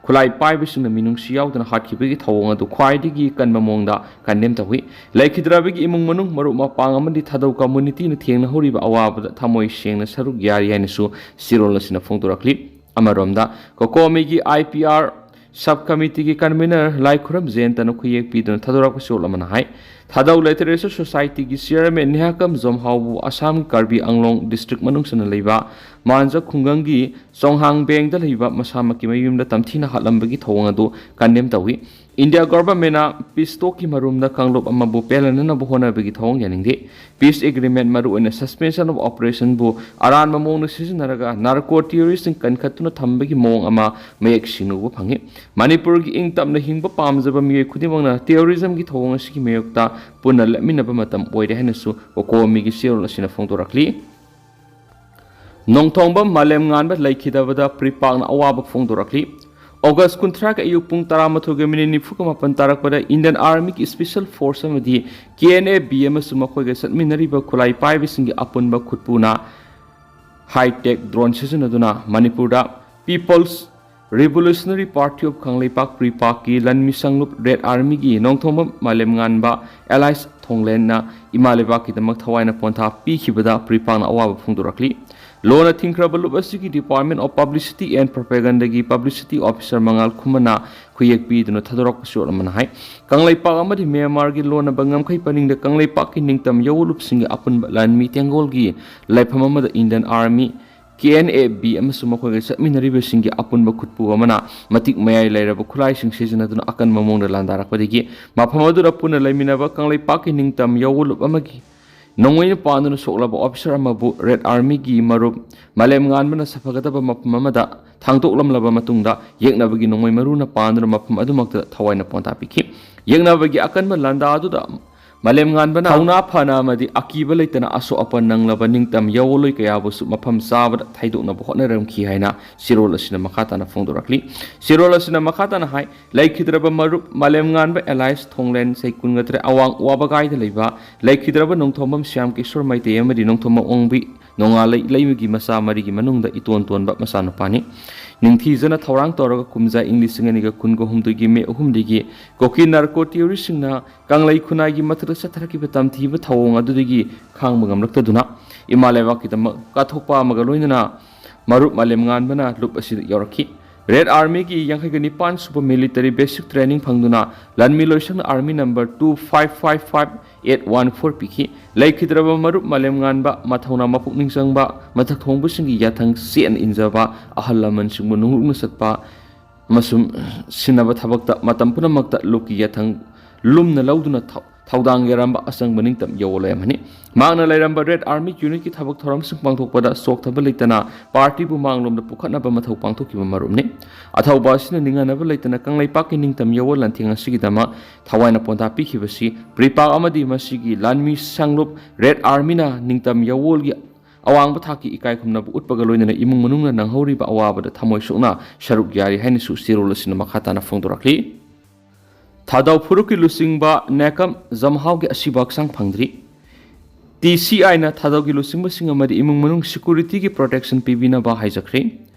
ꯈꯨꯠꯂꯥꯏ ꯄꯥꯏꯕꯁꯤꯡꯅ ꯃꯤꯅꯨꯡꯁꯤ ꯌꯥꯎꯗꯅ ꯍꯥꯠꯈꯤꯕꯒꯤ ꯊꯧꯑꯣꯡ ꯑꯗꯨ ꯈ꯭ꯋꯥꯏꯗꯒꯤ ꯀꯟꯕ ꯃꯑꯣꯡꯗ ꯀꯟꯗꯦꯝ ꯇꯧꯏ꯫ ꯂꯩꯈꯤꯗ꯭ꯔꯕꯒꯤ ꯏꯃꯨꯡ ꯃꯅꯨꯡ, ꯃꯔꯨꯞ ꯃꯄꯥꯡ ꯑꯃꯗꯤ ꯊꯥꯗꯧ ꯀꯝꯃꯨꯅꯤꯇꯤꯅ ꯊꯦꯡꯅꯍꯧꯔꯤꯕ ꯑꯋꯥꯕꯗ ꯊꯃꯣꯏ ꯁꯦꯡꯅ ꯁꯔꯨꯛ ꯌꯥꯔꯤ ꯍꯥꯏꯅꯁꯨ ꯆꯦꯔꯣꯜ ꯑꯁꯤꯅ ꯐꯣꯡꯗꯣꯔꯛꯂꯤ꯫ ꯑꯃꯔꯣꯝꯗ, ꯀꯣꯀꯣꯃꯤꯒꯤ I P R ꯁꯕ ꯀꯃꯤꯇꯤꯒꯤ ꯀꯟꯚꯤꯅꯔ ꯂꯥꯏꯈꯨꯔꯝ ꯖꯌꯟꯇꯅ ꯈꯨꯌꯦꯛ ꯄꯤꯗꯨꯅ ꯊꯥꯗꯣꯔꯛꯄ ꯆꯦꯔꯣꯜ ꯑꯃꯅ ꯍꯥꯏ, ꯊꯥꯗꯧ ꯂꯤꯇꯔꯦꯆꯔ ꯁꯣꯁꯥꯏꯇꯤꯒꯤ ꯆꯤꯌꯔꯃꯦꯟ ꯅꯤꯍꯥꯀꯝ ꯖꯣꯝꯍꯥꯎꯕꯨ ꯑꯁꯥꯝꯒꯤ ꯀꯥꯔꯕꯤ ꯑꯪꯂꯣꯡ ꯗꯤꯁꯇ꯭ꯔꯤꯛ ꯃꯅꯨꯡ ꯆꯟꯅ ꯂꯩꯕ ꯃꯥꯟꯖ ꯈꯨꯡꯒꯪꯒꯤ ꯆꯣꯡꯍꯥꯡꯕꯦꯡꯗ ꯂꯩꯕ ꯃꯁꯥꯃꯛꯀꯤ ꯃꯌꯨꯝꯗ ꯇꯝꯊꯤꯅ ꯍꯥꯠꯂꯝꯕꯒꯤ ꯊꯧꯑꯣꯡ ꯑꯗꯨ ꯀꯟꯗꯦꯝ ꯇꯧꯏ꯫ ꯏꯟꯗꯤꯌꯥ ꯒꯣꯚꯔꯟꯃꯦꯟꯠꯅ ꯄꯤꯁ ꯇꯣꯛꯀꯤ ꯃꯔꯨꯝꯗ ꯀꯥꯡꯂꯨꯞ ꯑꯃꯕꯨ ꯄꯦꯜꯍꯟꯅꯅꯕ ꯍꯣꯠꯅꯕꯒꯤ ꯊꯧꯑꯣꯡ ꯌꯥꯅꯤꯡꯗꯦ꯫ ꯄꯤꯁ ꯑꯦꯒ꯭ꯔꯤꯃꯦꯟꯠ, ꯃꯔꯨꯑꯣꯏꯅ ꯁꯁꯄꯦꯟꯁꯟ ꯑꯣꯐ ꯑꯣꯄꯔꯦꯁꯟꯕꯨ ꯑꯔꯥꯟꯕ ꯃꯑꯣꯡꯗ ꯁꯤꯖꯤꯟꯅꯔꯒ ꯅꯥꯔꯀꯣ ꯇꯦꯔꯣꯔꯤꯁ꯭ꯠꯁꯤꯡ ꯀꯟꯈꯠꯇꯨꯅ ꯊꯝꯕꯒꯤ ꯃꯑꯣꯡ ꯑꯃ ꯃꯌꯦꯛ ꯁꯦꯡꯅ ꯎꯕ ꯐꯪꯏ꯫ ꯃꯅꯤꯄꯨꯔꯒꯤ ꯏꯪ ꯇꯞꯅ ꯍꯤꯡꯕ ꯄꯥꯝꯖꯕ ꯃꯤꯑꯣꯏ ꯈꯨꯗꯤꯡꯃꯛꯅ ꯇꯦꯔꯣꯔꯤꯖꯝꯒꯤ ꯊꯧꯑꯣꯡ ꯑꯁꯤꯒꯤ ꯃꯥꯌꯣꯛꯇ ꯄꯨꯟꯅ ꯂꯦꯞꯃꯤꯟꯅꯕ ꯃꯇꯝ ꯑꯣꯏꯔꯦ ꯍꯥꯏꯅꯁꯨ ꯀꯣꯀꯣꯃꯤꯒꯤ ꯆꯦꯔꯣꯜ ꯑꯁꯤꯅ ꯐꯣꯡꯗꯣꯔꯛꯂꯤ꯫ ꯅꯣꯡꯊꯣꯡꯕꯝ ꯃꯥꯂꯦꯝꯉꯥꯟꯕ ꯂꯩꯈꯤꯗꯕꯗ ꯄ꯭ꯔꯤꯄꯥꯛꯅ ꯑꯋꯥꯕ ꯐꯣꯡꯗꯣꯔꯛꯂꯤ꯫ ꯑꯣꯒꯁ ꯀꯨꯟꯊ꯭ꯔꯥꯒꯤ ꯑꯌꯨꯛ ꯄꯨꯡ ꯇꯔꯥꯃꯥꯊꯣꯏꯒ ꯃꯤꯅꯤꯠ ꯅꯤꯐꯨꯒ ꯃꯥꯄꯟ ꯇꯥꯔꯛꯄꯗ Indian Armyꯒꯤ Special Force ꯑꯃꯗꯤ K N A B ꯑꯃꯁꯨ ꯃꯈꯣꯏꯒ ꯆꯠꯃꯤꯟꯅꯔꯤꯕ ꯈꯨꯠꯂꯥꯏ ꯄꯥꯏꯕꯁꯤꯡꯒꯤ ꯑꯄꯨꯟꯕ ꯈꯨꯠꯄꯨꯅ high-tech drone ꯁꯤꯖꯤꯟꯅꯗꯨꯅ ꯃꯅꯤꯄꯨꯔꯗ People's Revolutionary Party of ꯈꯪꯂꯩꯄꯥꯛ ꯄ꯭ꯔꯤꯄꯥꯛꯀꯤ ꯂꯟꯃꯤ ꯁꯪꯂꯨꯞ Red Armyꯒꯤ Nongthombam ꯃꯥꯂꯦꯝꯉꯥꯟꯕ alias ꯊꯣꯡꯂꯦꯟꯅ ꯏꯃꯥ ꯂꯩꯕꯥꯛꯀꯤꯗꯃꯛ ꯊꯋꯥꯏꯅ ꯄꯣꯟꯊꯥ ꯄꯤꯈꯤꯕꯗ ꯄ꯭ꯔꯤꯄꯥꯛꯅ ꯑꯋꯥꯕ ꯐꯣꯡꯗꯣꯔꯛꯂꯤ꯫ ꯂꯣꯟꯅ ꯊꯤꯡꯈ꯭ꯔꯕ ꯂꯨꯞ ꯑꯁꯤꯒꯤ Department of Publicity and Propagandaꯒꯤ Publicity Officer ꯃꯉꯥꯜ ꯈꯨꯃꯟꯅ ꯈꯨꯌꯦꯛ ꯄꯤꯗꯨꯅ ꯊꯥꯗꯣꯔꯛꯄ ꯆꯦꯔꯣꯜ ꯑꯃꯅ ꯍꯥꯏ, ꯀꯪꯂꯩꯄꯥꯛ ꯑꯃꯗꯤ ꯃ꯭ꯌꯥꯟꯃꯥꯔꯒꯤ ꯂꯣꯟꯅꯕ ꯉꯝꯈꯩ ꯄꯔꯤꯡꯗ ꯀꯪꯂꯩꯄꯥꯛꯀꯤ ꯅꯤꯡꯇꯝ ꯌꯧꯕ ꯂꯨꯞꯁꯤꯡꯒꯤ ꯑꯄꯨꯟꯕ ꯂꯥꯟꯃꯤ ꯇꯦꯡꯒꯣꯜꯒꯤ ꯂꯩꯐꯝ ꯑꯃꯗ Indian Army, K N A B ꯑꯃꯁꯨꯡ ꯃꯈꯣꯏꯒ ꯆꯠꯃꯤꯟꯅꯔꯤꯕꯁꯤꯡꯒꯤ ꯑꯄꯨꯟꯕ ꯈꯨꯠꯄꯨ ꯑꯃꯅ ꯃꯇꯤꯛ ꯃꯌꯥꯏ ꯂꯩꯔꯕ ꯈꯨꯠꯂꯥꯏꯁꯤꯡ ꯁꯤꯖꯤꯟꯅꯗꯨꯅ ꯑꯀꯟꯕ ꯃꯑꯣꯡꯗ ꯂꯥꯟꯗꯥꯔꯛꯄꯗꯒꯤ ꯃꯐꯝ ꯑꯗꯨꯗ ꯄꯨꯟꯅ ꯂꯩꯃꯤꯟꯅꯕ ꯀꯪꯂꯩꯄꯥꯛꯀꯤ ꯅꯤꯡꯇꯝ ꯌꯧꯕ ꯂꯨꯞ ꯑꯃꯒꯤ ꯅꯣꯡꯃꯩꯅ ꯄꯥꯟꯗꯨꯅ ꯁꯣꯛꯂꯕ officer ꯑꯃꯕꯨ Red Armyꯒꯤ ꯃꯔꯨꯞ ꯃꯥꯂꯦꯝꯉꯥꯟꯕꯅ ꯁꯥꯐꯒꯗꯕ ꯃꯐꯝ ꯑꯃꯗ ꯊꯥꯡꯗꯣꯛꯂꯝꯂꯕ ꯃꯇꯨꯡꯗ ꯌꯦꯛꯅꯕꯒꯤ ꯅꯣꯡꯃꯩ ꯃꯔꯨꯅ ꯄꯥꯟꯗꯨꯅ ꯃꯐꯝ ꯑꯗꯨꯃꯛꯇ ꯊꯋꯥꯏꯅ ꯄꯣꯟꯊꯥ ꯄꯤꯈꯤ꯫ ꯌꯦꯛꯅꯕꯒꯤ ꯑꯀꯟꯕ ꯂꯥꯟꯗꯥ ꯑꯗꯨꯗ ꯃꯥꯂꯦꯝꯉꯥꯟꯕꯅ ꯊꯧꯅꯥ ꯐꯅ ꯑꯃꯗꯤ ꯑꯀꯤꯕ ꯂꯩꯇꯅ ꯑꯁꯣꯛ ꯑꯄꯟ ꯅꯪꯂꯕ ꯅꯤꯡꯇꯝ ꯌꯧꯋꯣꯜꯂꯣꯏ ꯀꯌꯥꯕꯨꯁꯨ ꯃꯐꯝ ꯆꯥꯕꯗ ꯊꯩꯗꯣꯛꯅꯕ ꯍꯣꯠꯅꯔꯝꯈꯤ ꯍꯥꯏꯅ ꯆꯦꯔꯣꯜ ꯑꯁꯤꯅ ꯃꯈꯥ ꯇꯥꯅ ꯐꯣꯡꯗꯣꯔꯛꯂꯤ꯫ ꯆꯦꯔꯣꯜ ꯑꯁꯤꯅ ꯃꯈꯥ ꯇꯥꯅ ꯍꯥꯏ, ꯂꯩꯈꯤꯗ꯭ꯔꯕ ꯃꯔꯨꯞ ꯃꯥꯂꯦꯝꯉꯥꯟꯕ alias ꯊꯣꯡꯂꯦꯟ ꯆꯍꯤ ꯀꯨꯟꯒ ꯇꯔꯦꯠ ꯑꯋꯥꯡ ꯋꯥꯕꯒꯥꯏꯗ ꯂꯩꯕ, ꯂꯩꯈꯤꯗ꯭ꯔꯕ ꯅꯣꯡꯊꯣꯝꯕꯝ ꯁ꯭ꯌꯥꯝ ꯀꯤꯁꯣꯔ ꯃꯩꯇꯩ ꯑꯃꯗꯤ ꯅꯣꯡꯊꯣꯝꯕꯝ ꯑꯣꯡꯕꯤ ꯅꯣꯡꯉꯥꯂꯩ ꯂꯩꯃꯒꯤ ꯃꯆꯥ ꯃꯔꯤꯒꯤ ꯃꯅꯨꯡꯗ ꯏꯇꯣꯟ ꯇꯣꯟꯕ ꯃꯆꯥꯅꯨꯄꯥꯅꯤ꯫ ꯅꯤꯡꯊꯤꯖꯅ ꯊꯧꯔꯥꯡ ꯇꯧꯔꯒ ꯀꯨꯝꯖꯥ ꯏꯪ ꯂꯤꯁꯤꯡ ꯑꯅꯤꯒ ꯀꯨꯟꯒ ꯍꯨꯝꯗꯣꯏꯒꯤ ꯃꯦ ꯑꯍꯨꯝꯗꯒꯤ ꯀꯨꯀꯤ narco terroristꯁꯤꯡꯅ ꯀꯪꯂꯩ ꯈꯨꯟꯅꯥꯏꯒꯤ ꯃꯊꯛꯇ ꯆꯠꯊꯔꯛꯈꯤꯕ ꯇꯝꯊꯤꯕ ꯊꯧꯑꯣꯡ ꯑꯗꯨꯗꯒꯤ ꯈꯥꯡꯕ ꯉꯝꯂꯛꯇꯗꯨꯅ ꯏꯃꯥ ꯂꯩꯕꯥꯛꯀꯤꯗꯃꯛ ꯀꯠꯊꯣꯛꯄ ꯑꯃꯒ ꯂꯣꯏꯅꯅ ꯃꯔꯨꯞ ꯃꯥꯂꯦꯝꯉꯥꯟꯕꯅ ꯂꯨꯞ ꯑꯁꯤꯗ ꯌꯥꯎꯔꯛꯈꯤ꯫ Red Armyꯒꯤ ꯌꯥꯡꯈꯩꯒ ꯅꯤꯄꯥꯟ ꯁꯨꯕ military basic training ꯐꯪꯗꯨꯅ ꯂꯥꯟꯃꯤ ꯂꯣꯏꯁꯪꯅ Army number two five five five eight one four ꯄꯤꯈꯤ꯫ ꯂꯩꯈꯤꯗ꯭ꯔꯕ ꯃꯔꯨꯞ ꯃꯥꯂꯦꯝꯉꯥꯟꯕ ꯃꯊꯧꯅꯥ ꯃꯄꯨꯛꯅꯤꯡ ꯆꯪꯕ ꯃꯊꯛ ꯊꯣꯡꯕꯁꯤꯡꯒꯤ ꯌꯥꯊꯪ ꯆꯦꯠꯅ ꯏꯟꯖꯕ, ꯑꯍꯜ ꯂꯃꯟꯁꯤꯡꯕꯨ ꯅꯣꯡꯂꯨꯛꯅ ꯆꯠꯄ ꯑꯃꯁꯨꯡ ꯁꯤꯟꯅꯕ ꯊꯕꯛꯇ ꯃꯇꯝ ꯄꯨꯝꯅꯃꯛꯇ ꯂꯨꯞꯀꯤ ꯌꯥꯊꯪ ꯂꯨꯝꯅ ꯂꯧꯗꯨꯅ ꯊꯧ-, ꯊꯧꯗꯥꯡ ꯌꯥꯔꯝꯕ ꯑꯆꯪꯕ ꯅꯤꯡꯇꯝ ꯌꯧꯕ ꯂꯩꯔꯝꯃꯅꯤ꯫ ꯃꯍꯥꯛꯅ ꯂꯩꯔꯝꯕ Red Army unitꯀꯤ ꯊꯕꯛ ꯊꯧꯔꯝꯁꯤꯡ ꯄꯥꯡꯊꯣꯛꯄꯗ ꯆꯣꯛꯊꯕ ꯂꯩꯇꯅ partyꯕꯨ ꯃꯥꯡꯂꯣꯝꯗ ꯄꯨꯈꯠꯅꯕ ꯃꯊꯧ ꯄꯥꯡꯊꯣꯛꯈꯤꯕ ꯃꯔꯨꯞꯅꯤ꯫ ꯑꯊꯧꯕ ꯑꯁꯤꯅ ꯅꯤꯡꯍꯟꯅꯕ ꯂꯩꯇꯅ ꯀꯪꯂꯩꯄꯥꯛꯀꯤ ꯅꯤꯡꯇꯝ ꯌꯧꯕ ꯂꯥꯟꯊꯦꯡ ꯑꯁꯤꯒꯤꯗꯃꯛ ꯊꯋꯥꯏꯅ ꯄꯣꯟꯊꯥ ꯄꯤꯈꯤꯕꯁꯤ ꯄ꯭ꯔꯤꯄꯥꯛ ꯑꯃꯗꯤ ꯃꯁꯤꯒꯤ ꯂꯥꯟꯃꯤ ꯁꯪꯂꯨꯞ Red Armyꯅ ꯅꯤꯡꯇꯝ ꯌꯧꯋꯣꯜꯒꯤ ꯑꯋꯥꯡꯕ ꯊꯥꯛꯀꯤ ꯏꯀꯥꯏ ꯈꯨꯝꯅꯕ ꯎꯠꯄꯒ ꯂꯣꯏꯅꯅ ꯏꯃꯨꯡ ꯃꯅꯨꯡꯅ ꯅꯪꯍꯧꯔꯤꯕ ꯑꯋꯥꯕꯗ ꯊꯃꯣꯏ ꯁꯣꯛꯅ ꯁꯔꯨꯛ ꯌꯥꯔꯤ ꯍꯥꯏꯅꯁꯨ ꯆꯦꯔꯣꯜ ꯑꯁꯤꯅ ꯃꯈꯥ ꯇꯥꯅ ꯐꯣꯡꯗꯣꯔꯛꯂꯤ꯫ ꯊꯥꯗꯧ ꯐꯨꯔꯨꯞꯀꯤ ꯂꯨꯆꯤꯡꯕ ꯅꯦꯀꯝ ꯖꯝꯍꯥꯎꯒꯤ ꯑꯁꯤꯕ ꯍꯛꯆꯥꯡ ꯐꯪꯗ꯭ꯔꯤ꯫ ꯇꯤ ꯁꯤ ꯑꯥꯏꯅ ꯊꯥꯗꯧꯒꯤ ꯂꯨꯆꯤꯡꯕꯁꯤꯡ ꯑꯃꯗꯤ ꯏꯃꯨꯡ ꯃꯅꯨꯡ security ꯒꯤ protection ꯄꯤꯕꯤꯅꯕ ꯍꯥꯏꯖꯈ꯭ꯔꯦ꯫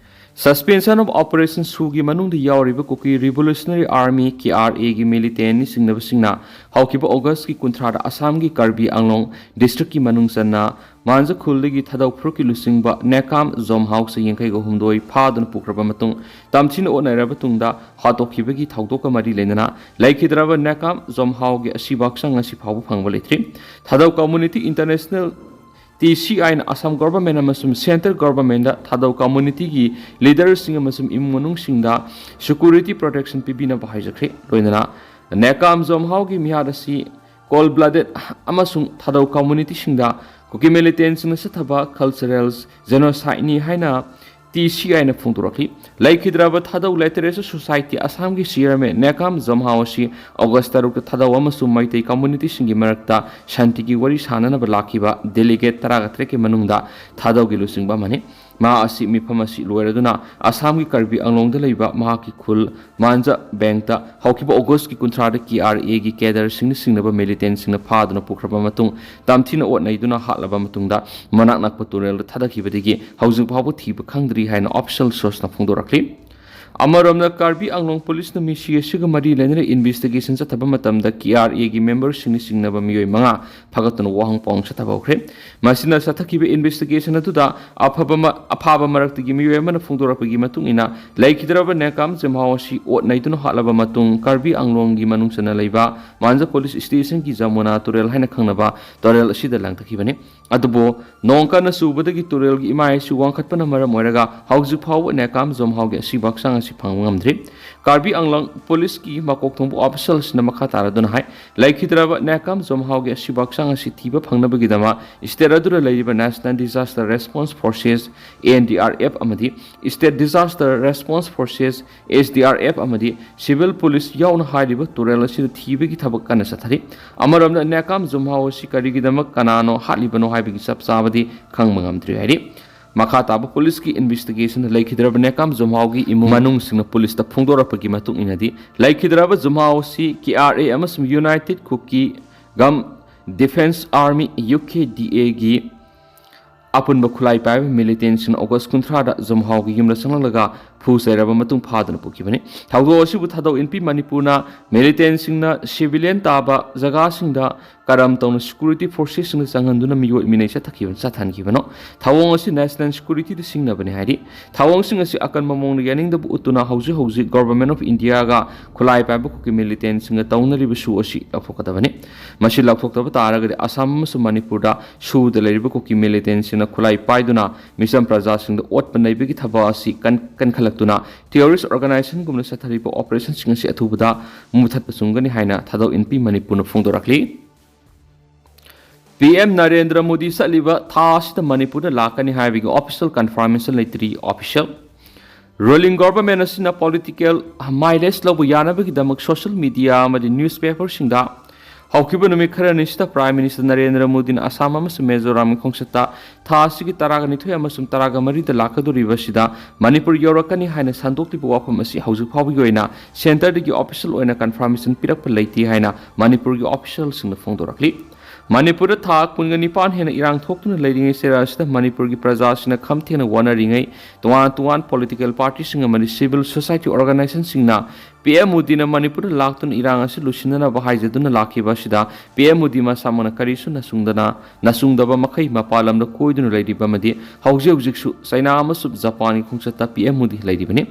Suspension of Operation ꯁꯨꯒꯤ ꯃꯅꯨꯡꯗ ꯌꯥꯎꯔꯤꯕ Kuki Revolutionary Army, ꯀꯦ ꯑꯥꯔ ꯑꯦꯒꯤ militant ꯅ ꯆꯤꯡꯅꯕꯁꯤꯡꯅ ꯍꯧꯈꯤꯕ August ꯀꯤ ꯀꯨꯟꯊ꯭ꯔꯥꯗ ꯑꯁꯥꯝꯒꯤ ꯀꯥꯔꯕꯤ ꯑꯥꯡꯂꯣꯡ district ꯀꯤ ꯃꯅꯨꯡ ꯆꯟꯅ ꯃꯥꯟꯖ ꯈꯨꯜꯗꯒꯤ ꯊꯥꯗꯧ ꯐꯨꯔꯨꯞꯀꯤ ꯂꯨꯆꯤꯡꯕ ꯅꯦꯀꯥꯝ ꯖꯣꯝꯍꯥꯎ ꯆꯍꯤ ꯌꯥꯡꯈꯩꯒ ꯍꯨꯝꯗꯣꯏ ꯐꯥꯗꯨꯅ ꯄꯨꯈ꯭ꯔꯕ ꯃꯇꯨꯡ ꯇꯝꯊꯤꯅ ꯑꯣꯠꯅꯔꯕ ꯇꯨꯡꯗ ꯍꯥꯠꯇꯣꯛꯈꯤꯕꯒꯤ ꯊꯧꯗꯣꯛꯀ ꯃꯔꯤ ꯂꯩꯅꯅ ꯂꯩꯈꯤꯗ꯭ꯔꯕ ꯅꯦꯀꯥꯝ ꯖꯣꯝꯍꯥꯎꯒꯤ ꯑꯁꯤꯕ ꯍꯛꯆꯥꯡ ꯉꯁꯤ ꯐꯥꯎꯕ ꯐꯪꯕ ꯂꯩꯇ꯭ꯔꯤ꯫ ꯊꯥꯗꯧ Community International, ꯇꯤ ꯁꯤ ꯑꯥꯏꯅ ꯑꯁꯥꯝ government ꯑꯃꯁꯨꯡ central government ꯇ ꯊꯥꯗꯧ community ꯒꯤ leader ꯁꯤꯡ ꯑꯃꯁꯨꯡ ꯏꯃꯨꯡ ꯃꯅꯨꯡꯁꯤꯡꯗ security protection ꯄꯤꯕꯤꯅꯕ ꯍꯥꯏꯖꯈ꯭ꯔꯦ꯫ ꯂꯣꯏꯅꯅ ꯅꯦꯀꯥꯝ ꯖꯣꯝꯍꯥꯎꯒꯤ ꯃꯤꯍꯥꯠ ꯑꯁꯤ cold blooded ꯑꯃꯁꯨꯡ ꯊꯥꯗꯧ community ꯁꯤꯡꯗ Kuki militant ꯁꯤꯡꯅ ꯆꯠꯊꯕ cultural genocide ꯅꯤ ꯍꯥꯏꯅ ꯇꯤ ꯁꯤ ꯑꯥꯏꯅ ꯐꯣꯡꯗꯣꯔꯛꯂꯤ꯫ ꯂꯩꯈꯤꯗ꯭ꯔꯕ ꯊꯥꯗꯧ Literature Society ꯑꯁꯥꯝꯒꯤ chairman ꯅꯦꯀꯥꯝ ꯖꯝꯍꯥꯎ ꯑꯁꯤ August ꯇꯔꯨꯛꯇ ꯊꯥꯗꯧ ꯑꯃꯁꯨꯡ ꯃꯩꯇꯩ community ꯁꯤꯡꯒꯤ ꯃꯔꯛꯇ ꯁꯥꯟꯇꯤꯒꯤ ꯋꯥꯔꯤ ꯁꯥꯅꯅꯕ ꯂꯥꯛꯈꯤꯕ delegate ꯇꯔꯥꯒ ꯇꯔꯦꯠꯀꯤ ꯃꯅꯨꯡꯗ ꯊꯥꯗꯧꯒꯤ ꯂꯨꯆꯤꯡꯕ ꯑꯃꯅꯤ꯫ ꯃꯍꯥꯛ ꯑꯁꯤ ꯃꯤꯐꯝ ꯑꯁꯤ ꯂꯣꯏꯔꯗꯨꯅ ꯑꯁꯥꯝꯒꯤ ꯀꯥꯔꯕꯤ ꯑꯪꯂꯣꯡꯗ ꯂꯩꯕ ꯃꯍꯥꯛꯀꯤ ꯈꯨꯜ ꯃꯥꯟꯖ ꯕꯦꯡꯇ ꯍꯧꯈꯤꯕ August ꯀꯤ ꯀꯨꯟꯊ꯭ꯔꯥꯗ ꯀꯦ ꯑꯥꯔ ꯑꯦꯒꯤ cadre ꯁꯤꯡꯅ ꯆꯤꯡꯅꯕ militant ꯁꯤꯡꯅ ꯐꯥꯗꯨꯅ ꯄꯨꯈ꯭ꯔꯕ ꯃꯇꯨꯡ ꯇꯝꯊꯤꯅ ꯑꯣꯠ ꯅꯩꯗꯨꯅ ꯍꯥꯠꯂꯕ ꯃꯇꯨꯡꯗ ꯃꯅꯥꯛ ꯅꯛꯄ ꯇꯨꯔꯦꯜꯗ ꯊꯥꯗꯈꯤꯕꯗꯒꯤ ꯍꯧꯖꯤꯛ ꯐꯥꯎꯕ ꯊꯤꯕ ꯈꯪꯗ꯭ꯔꯤ ꯍꯥꯏꯅ official source ꯅ ꯐꯣꯡꯗꯣꯔꯛꯂꯤ꯫ ꯑꯃꯔꯣꯝꯗ ꯀꯥꯔꯕꯤ ꯑꯪꯂꯣꯡ police ꯅ ꯃꯤꯁꯤ ꯑꯁꯤꯒ ꯃꯔꯤ ꯂꯩꯅꯅ investigation ꯆꯠꯊꯕ ꯃꯇꯝꯗ ꯀꯦ ꯑꯥꯔ ꯑꯦꯒꯤ member ꯁꯤꯡꯅ ꯆꯤꯡꯅꯕ ꯃꯤꯑꯣꯏ ꯃꯉꯥ ꯐꯥꯒꯠꯇꯨꯅ ꯋꯥꯍꯪ ꯄꯥꯎꯍꯪ ꯆꯠꯊꯕ ꯍꯧꯈ꯭ꯔꯦ꯫ ꯃꯁꯤꯅ ꯆꯠꯊꯈꯤꯕ investigation ꯑꯗꯨꯗ ꯑꯐꯕ ꯃ-, ꯑꯐꯥꯕ ꯃꯔꯛꯇꯒꯤ ꯃꯤꯑꯣꯏ ꯑꯃꯅ ꯐꯣꯡꯗꯣꯔꯛꯄꯒꯤ ꯃꯇꯨꯡ ꯏꯟꯅ ꯂꯩꯈꯤꯗ꯭ꯔꯕ ꯅꯦꯀꯥꯝ ꯖꯝꯍꯥꯎ ꯑꯁꯤ ꯑꯣꯠ ꯅꯩꯗꯨꯅ ꯍꯥꯠꯂꯕ ꯃꯇꯨꯡ ꯀꯥꯔꯕꯤ ꯑꯪꯂꯣꯡꯒꯤ ꯃꯅꯨꯡ ꯆꯟꯅ ꯂꯩꯕ ꯃꯥꯟꯖ police station ꯒꯤ ꯖꯃꯨꯅꯥ ꯇꯨꯔꯦꯜ ꯍꯥꯏꯅ ꯈꯪꯅꯕ ꯇꯨꯔꯦꯜ ꯑꯁꯤꯗ ꯂꯪꯊꯈꯤꯕꯅꯤ꯫ ꯑꯗꯨꯕꯨ ꯅꯣꯡ ꯀꯟꯅ ꯆꯨꯕꯗꯒꯤ ꯇꯨꯔꯦꯜꯒꯤ ꯏꯃꯥꯏ ꯑꯁꯤ ꯋꯥꯡꯈꯠꯄꯅ ꯃꯔꯝ ꯑꯣꯏꯔꯒ ꯍꯧꯖꯤꯛ ꯐꯥꯎꯕ ꯅꯦꯀꯥꯝ ꯖꯣꯝꯍꯥꯎꯒꯤ ꯑꯁꯤꯕ ꯍꯛꯆꯥꯡ ꯑꯁꯤ ꯐꯪꯕ ꯉꯝꯗ꯭ꯔꯤ꯫ ꯀꯥꯔꯕꯤ ꯑꯪꯂꯪ ꯄꯨꯂꯤꯁꯀꯤ ꯃꯀꯣꯛ ꯊꯣꯡꯕ ꯑꯣꯐꯤꯁꯤꯌꯦꯜꯁꯤꯅ ꯃꯈꯥ ꯇꯥꯔꯗꯨꯅ ꯍꯥꯏ, ꯂꯩꯈꯤꯗ꯭ꯔꯕ ꯅꯦꯀꯥꯝ ꯖꯣꯝꯍꯥꯎꯒꯤ ꯑꯁꯤꯕ ꯍꯛꯆꯥꯡ ꯑꯁꯤ ꯊꯤꯕ ꯐꯪꯅꯕꯒꯤꯗꯃꯛ ꯁ꯭ꯇꯦꯠ ꯑꯗꯨꯗ ꯂꯩꯔꯤꯕ National Disaster Response Forces, N D R F, ꯑꯃꯗꯤ State Disaster Response Forces, S D R F, ꯑꯃꯗꯤ civil police ꯌꯥꯎꯅ ꯍꯥꯏꯔꯤꯕ ꯇꯨꯔꯦꯜ ꯑꯁꯤꯗ ꯊꯤꯕꯒꯤ ꯊꯕꯛ ꯀꯟꯅ ꯆꯠꯊꯔꯤ꯫ ꯑꯃꯔꯣꯝꯗ ꯅꯦꯀꯥꯝ ꯖꯣꯝꯍꯥꯎ ꯑꯁꯤ ꯀꯔꯤꯒꯤꯗꯃꯛ ꯀꯅꯥꯅꯣ ꯍꯥꯠꯂꯤꯕꯅꯣ ꯍꯥꯏꯕꯒꯤ ꯆꯞ ꯆꯥꯕꯗꯤ ꯈꯪꯕ ꯉꯝꯗ꯭ꯔꯤ ꯍꯥꯏꯔꯤ꯫ ꯃꯈꯥ ꯇꯥꯕ ꯄꯨꯂꯤꯁꯀꯤ ꯏꯟꯚꯦꯁꯇꯤꯒꯦꯁꯟꯗ ꯂꯩꯈꯤꯗ꯭ꯔꯕ ꯅꯦꯀꯥꯝ ꯖꯣꯝꯍꯥꯎꯒꯤ ꯏꯃꯨꯡ ꯃꯅꯨꯡꯁꯤꯡꯅ ꯄꯨꯂꯤꯁꯇ ꯐꯣꯡꯗꯣꯔꯛꯄꯒꯤ ꯃꯇꯨꯡ ꯏꯟꯅꯗꯤ, ꯂꯩꯈꯤꯗ꯭ꯔꯕ ꯖꯣꯝꯍꯥꯎ ꯑꯁꯤ K R A ꯑꯃꯁꯨꯡ United Kuki Gam Defense Army, U K D A ꯒꯤ ꯑꯄꯨꯟꯕ ꯈꯨꯠꯂꯥꯏ ꯄꯥꯏꯕ ꯃꯤꯂꯤꯇꯦꯟꯁꯤꯡꯅ ꯑꯣꯒꯁ ꯀꯨꯟꯊ꯭ꯔꯥꯗ ꯖꯣꯝꯍꯥꯎꯒꯤ ꯌꯨꯝꯗ ꯆꯪꯂꯛꯂꯒ ꯐꯨ ꯆꯩꯔꯕ ꯃꯇꯨꯡ ꯐꯥꯗꯨꯅ ꯄꯨꯈꯤꯕꯅꯤ꯫ ꯊꯧꯗꯣꯛ ꯑꯁꯤꯕꯨ ꯊꯥꯗꯣꯛ ꯏꯟꯄꯤ ꯃꯅꯤꯄꯨꯔꯅ ꯃꯤꯂꯤꯇꯦꯟꯁꯤꯡꯅ ꯁꯤꯚꯤꯂꯤꯌꯟ ꯇꯥꯕ ꯖꯒꯥꯁꯤꯡꯗ ꯀꯔꯝ ꯇꯧꯅ ꯁꯦꯀ꯭ꯌꯨꯔꯤꯇꯤ ꯐꯣꯔꯁꯦꯁꯁꯤꯡꯅ ꯆꯪꯍꯟꯗꯨꯅ ꯃꯤꯑꯣꯠ ꯃꯤꯅꯩ ꯆꯠꯊꯈꯤꯕ, ꯆꯠꯊꯍꯟꯈꯤꯕꯅꯣ? ꯊꯧꯑꯣꯡ ꯑꯁꯤ ꯅꯦꯁꯅꯦꯜ ꯁꯦꯀ꯭ꯌꯨꯔꯤꯇꯤꯗ ꯁꯤꯡꯅꯕꯅꯤ ꯍꯥꯏꯔꯤ꯫ ꯊꯧꯑꯣꯡꯁꯤꯡ ꯑꯁꯤ ꯑꯀꯟꯕ ꯃꯑꯣꯡꯗ ꯌꯥꯅꯤꯡꯗꯕ ꯎꯠꯇꯨꯅ ꯍꯧꯖꯤꯛ ꯍꯧꯖꯤꯛ Government of Indiaꯒ ꯈꯨꯠꯂꯥꯏ ꯄꯥꯏꯕ ꯀꯨꯀꯤ ꯃꯤꯂꯤꯇꯦꯟꯁꯤꯡꯒ ꯇꯧꯅꯔꯤꯕ ꯁꯨ ꯑꯁꯤ ꯂꯧꯊꯣꯛꯀꯗꯕꯅꯤ꯫ ꯃꯁꯤ ꯂꯧꯊꯣꯛꯇꯕ ꯇꯥꯔꯒꯗꯤ ꯑꯁꯥꯝ ꯑꯃꯁꯨꯡ ꯃꯅꯤꯄꯨꯔꯗ ꯁꯨꯗ ꯂꯩꯔꯤꯕ ꯀꯨꯀꯤ ꯃꯤꯂꯤꯇꯦꯟꯁꯤꯡꯅ ꯈꯨꯠꯂꯥꯏ ꯄꯥꯏꯗꯨꯅ ꯃꯤꯆꯝ ꯄ꯭ꯔꯖꯥꯁꯤꯡꯗ ꯑꯣꯠꯄ ꯅꯩꯕꯒꯤ ꯊꯕꯛ ꯑꯁꯤ ꯀꯟ-, ꯀꯟꯈꯠꯂꯛꯇꯨꯅ terrorist organizationꯒꯨꯝꯅ ꯆꯠꯊꯔꯤꯕ operationꯁꯤꯡ ꯑꯁꯤ ꯑꯊꯨꯕꯗ ꯃꯨꯊꯠꯄ ꯆꯨꯝꯒꯅꯤ ꯍꯥꯏꯅ ꯊꯥꯗꯣꯛ ꯏꯟꯄꯤ ꯃꯅꯤꯄꯨꯔꯅ ꯐꯣꯡꯗꯣꯔꯛꯂꯤ꯫ P M ꯅꯔꯦꯟꯗ꯭ꯔ ꯃꯣꯗꯤ ꯆꯠꯂꯤꯕ ꯊꯥ ꯑꯁꯤꯗ ꯃꯅꯤꯄꯨꯔꯗ ꯂꯥꯛꯀꯅꯤ ꯍꯥꯏꯕꯒꯤ official confirmation ꯂꯩꯇ꯭ꯔꯤ꯫ Official ruling government ꯑꯁꯤꯅ political mileage ꯂꯧꯕ ꯌꯥꯅꯕꯒꯤꯗꯃꯛ social media ꯑꯃꯗꯤ newspaperꯁꯤꯡꯗ ꯍꯧꯈꯤꯕ ꯅꯨꯃꯤꯠ ꯈꯔꯅꯤꯁꯤꯗ Prime Minister ꯅꯔꯦꯟꯗ꯭ꯔ ꯃꯣꯗꯤꯅ ꯑꯁꯥꯝ ꯑꯃꯁꯨꯡ ꯃꯤꯖꯣꯔꯥꯝꯒꯤ ꯈꯣꯡꯆꯠꯇ ꯊꯥ ꯑꯁꯤꯒꯤ ꯇꯔꯥꯅꯤꯊꯣꯏ ꯑꯃꯁꯨꯡ ꯇꯔꯥꯃꯔꯤꯗ ꯂꯥꯛꯀꯗꯧꯔꯤꯕꯁꯤꯗ ꯃꯅꯤꯄꯨꯔ ꯌꯧꯔꯛꯀꯅꯤ ꯍꯥꯏꯅ ꯁꯟꯗꯣꯛꯂꯤꯕ ꯋꯥꯐꯝ ꯑꯁꯤ ꯍꯧꯖꯤꯛ ꯐꯥꯎꯕꯒꯤ ꯑꯣꯏꯅ centreꯗꯒꯤ official ꯑꯣꯏꯅ confirmation ꯄꯤꯔꯛꯄ ꯂꯩꯇꯦ ꯍꯥꯏꯅ ꯃꯅꯤꯄꯨꯔꯒꯤ officialꯁꯤꯡꯅ ꯐꯣꯡꯗꯣꯔꯛꯂꯤ꯫ ꯃꯅꯤꯄꯨꯔꯗ ꯊꯥ ꯀꯨꯟꯒ ꯅꯤꯄꯥꯟ ꯍꯦꯟꯅ ꯏꯔꯥꯡ ꯊꯣꯛꯇꯨꯅ ꯂꯩꯔꯤꯉꯩ ꯆꯩꯔꯥꯛ ꯑꯁꯤꯗ ꯃꯅꯤꯄꯨꯔꯒꯤ ꯄ꯭ꯔꯖꯥꯁꯤꯡꯅ ꯈꯝ ꯊꯦꯡꯅ ꯋꯥꯅꯔꯤꯉꯩ, ꯇꯣꯉꯥꯟ ꯇꯣꯉꯥꯟ political partyꯁꯤꯡ ꯑꯃꯗꯤ civil society organizationꯁꯤꯡꯅ P M ꯃꯣꯗꯤꯅ ꯃꯅꯤꯄꯨꯔꯗ ꯂꯥꯛꯇꯨꯅ ꯏꯔꯥꯡ ꯑꯁꯤ ꯂꯣꯏꯁꯤꯟꯅꯅꯕ ꯍꯥꯏꯖꯗꯨꯅ ꯂꯥꯛꯈꯤꯕ ꯑꯁꯤꯗ P M ꯃꯣꯗꯤ ꯃꯁꯥꯃꯛꯅ ꯀꯔꯤꯁꯨ ꯅꯁꯨꯡꯗꯅ, ꯅꯁꯨꯡꯗꯕ ꯃꯈꯩ ꯃꯄꯥꯟ ꯂꯝꯗ ꯀꯣꯏꯗꯨꯅ ꯂꯩꯔꯤꯕ ꯑꯃꯗꯤ ꯍꯧꯖꯤꯛ ꯍꯧꯖꯤꯛꯁꯨ ꯆꯩꯅꯥ ꯑꯃꯁꯨꯡ ꯖꯄꯥꯟꯒꯤ ꯈꯣꯡꯆꯠꯇ P M ꯃꯣꯗꯤ ꯂꯩꯔꯤꯕꯅꯤ꯫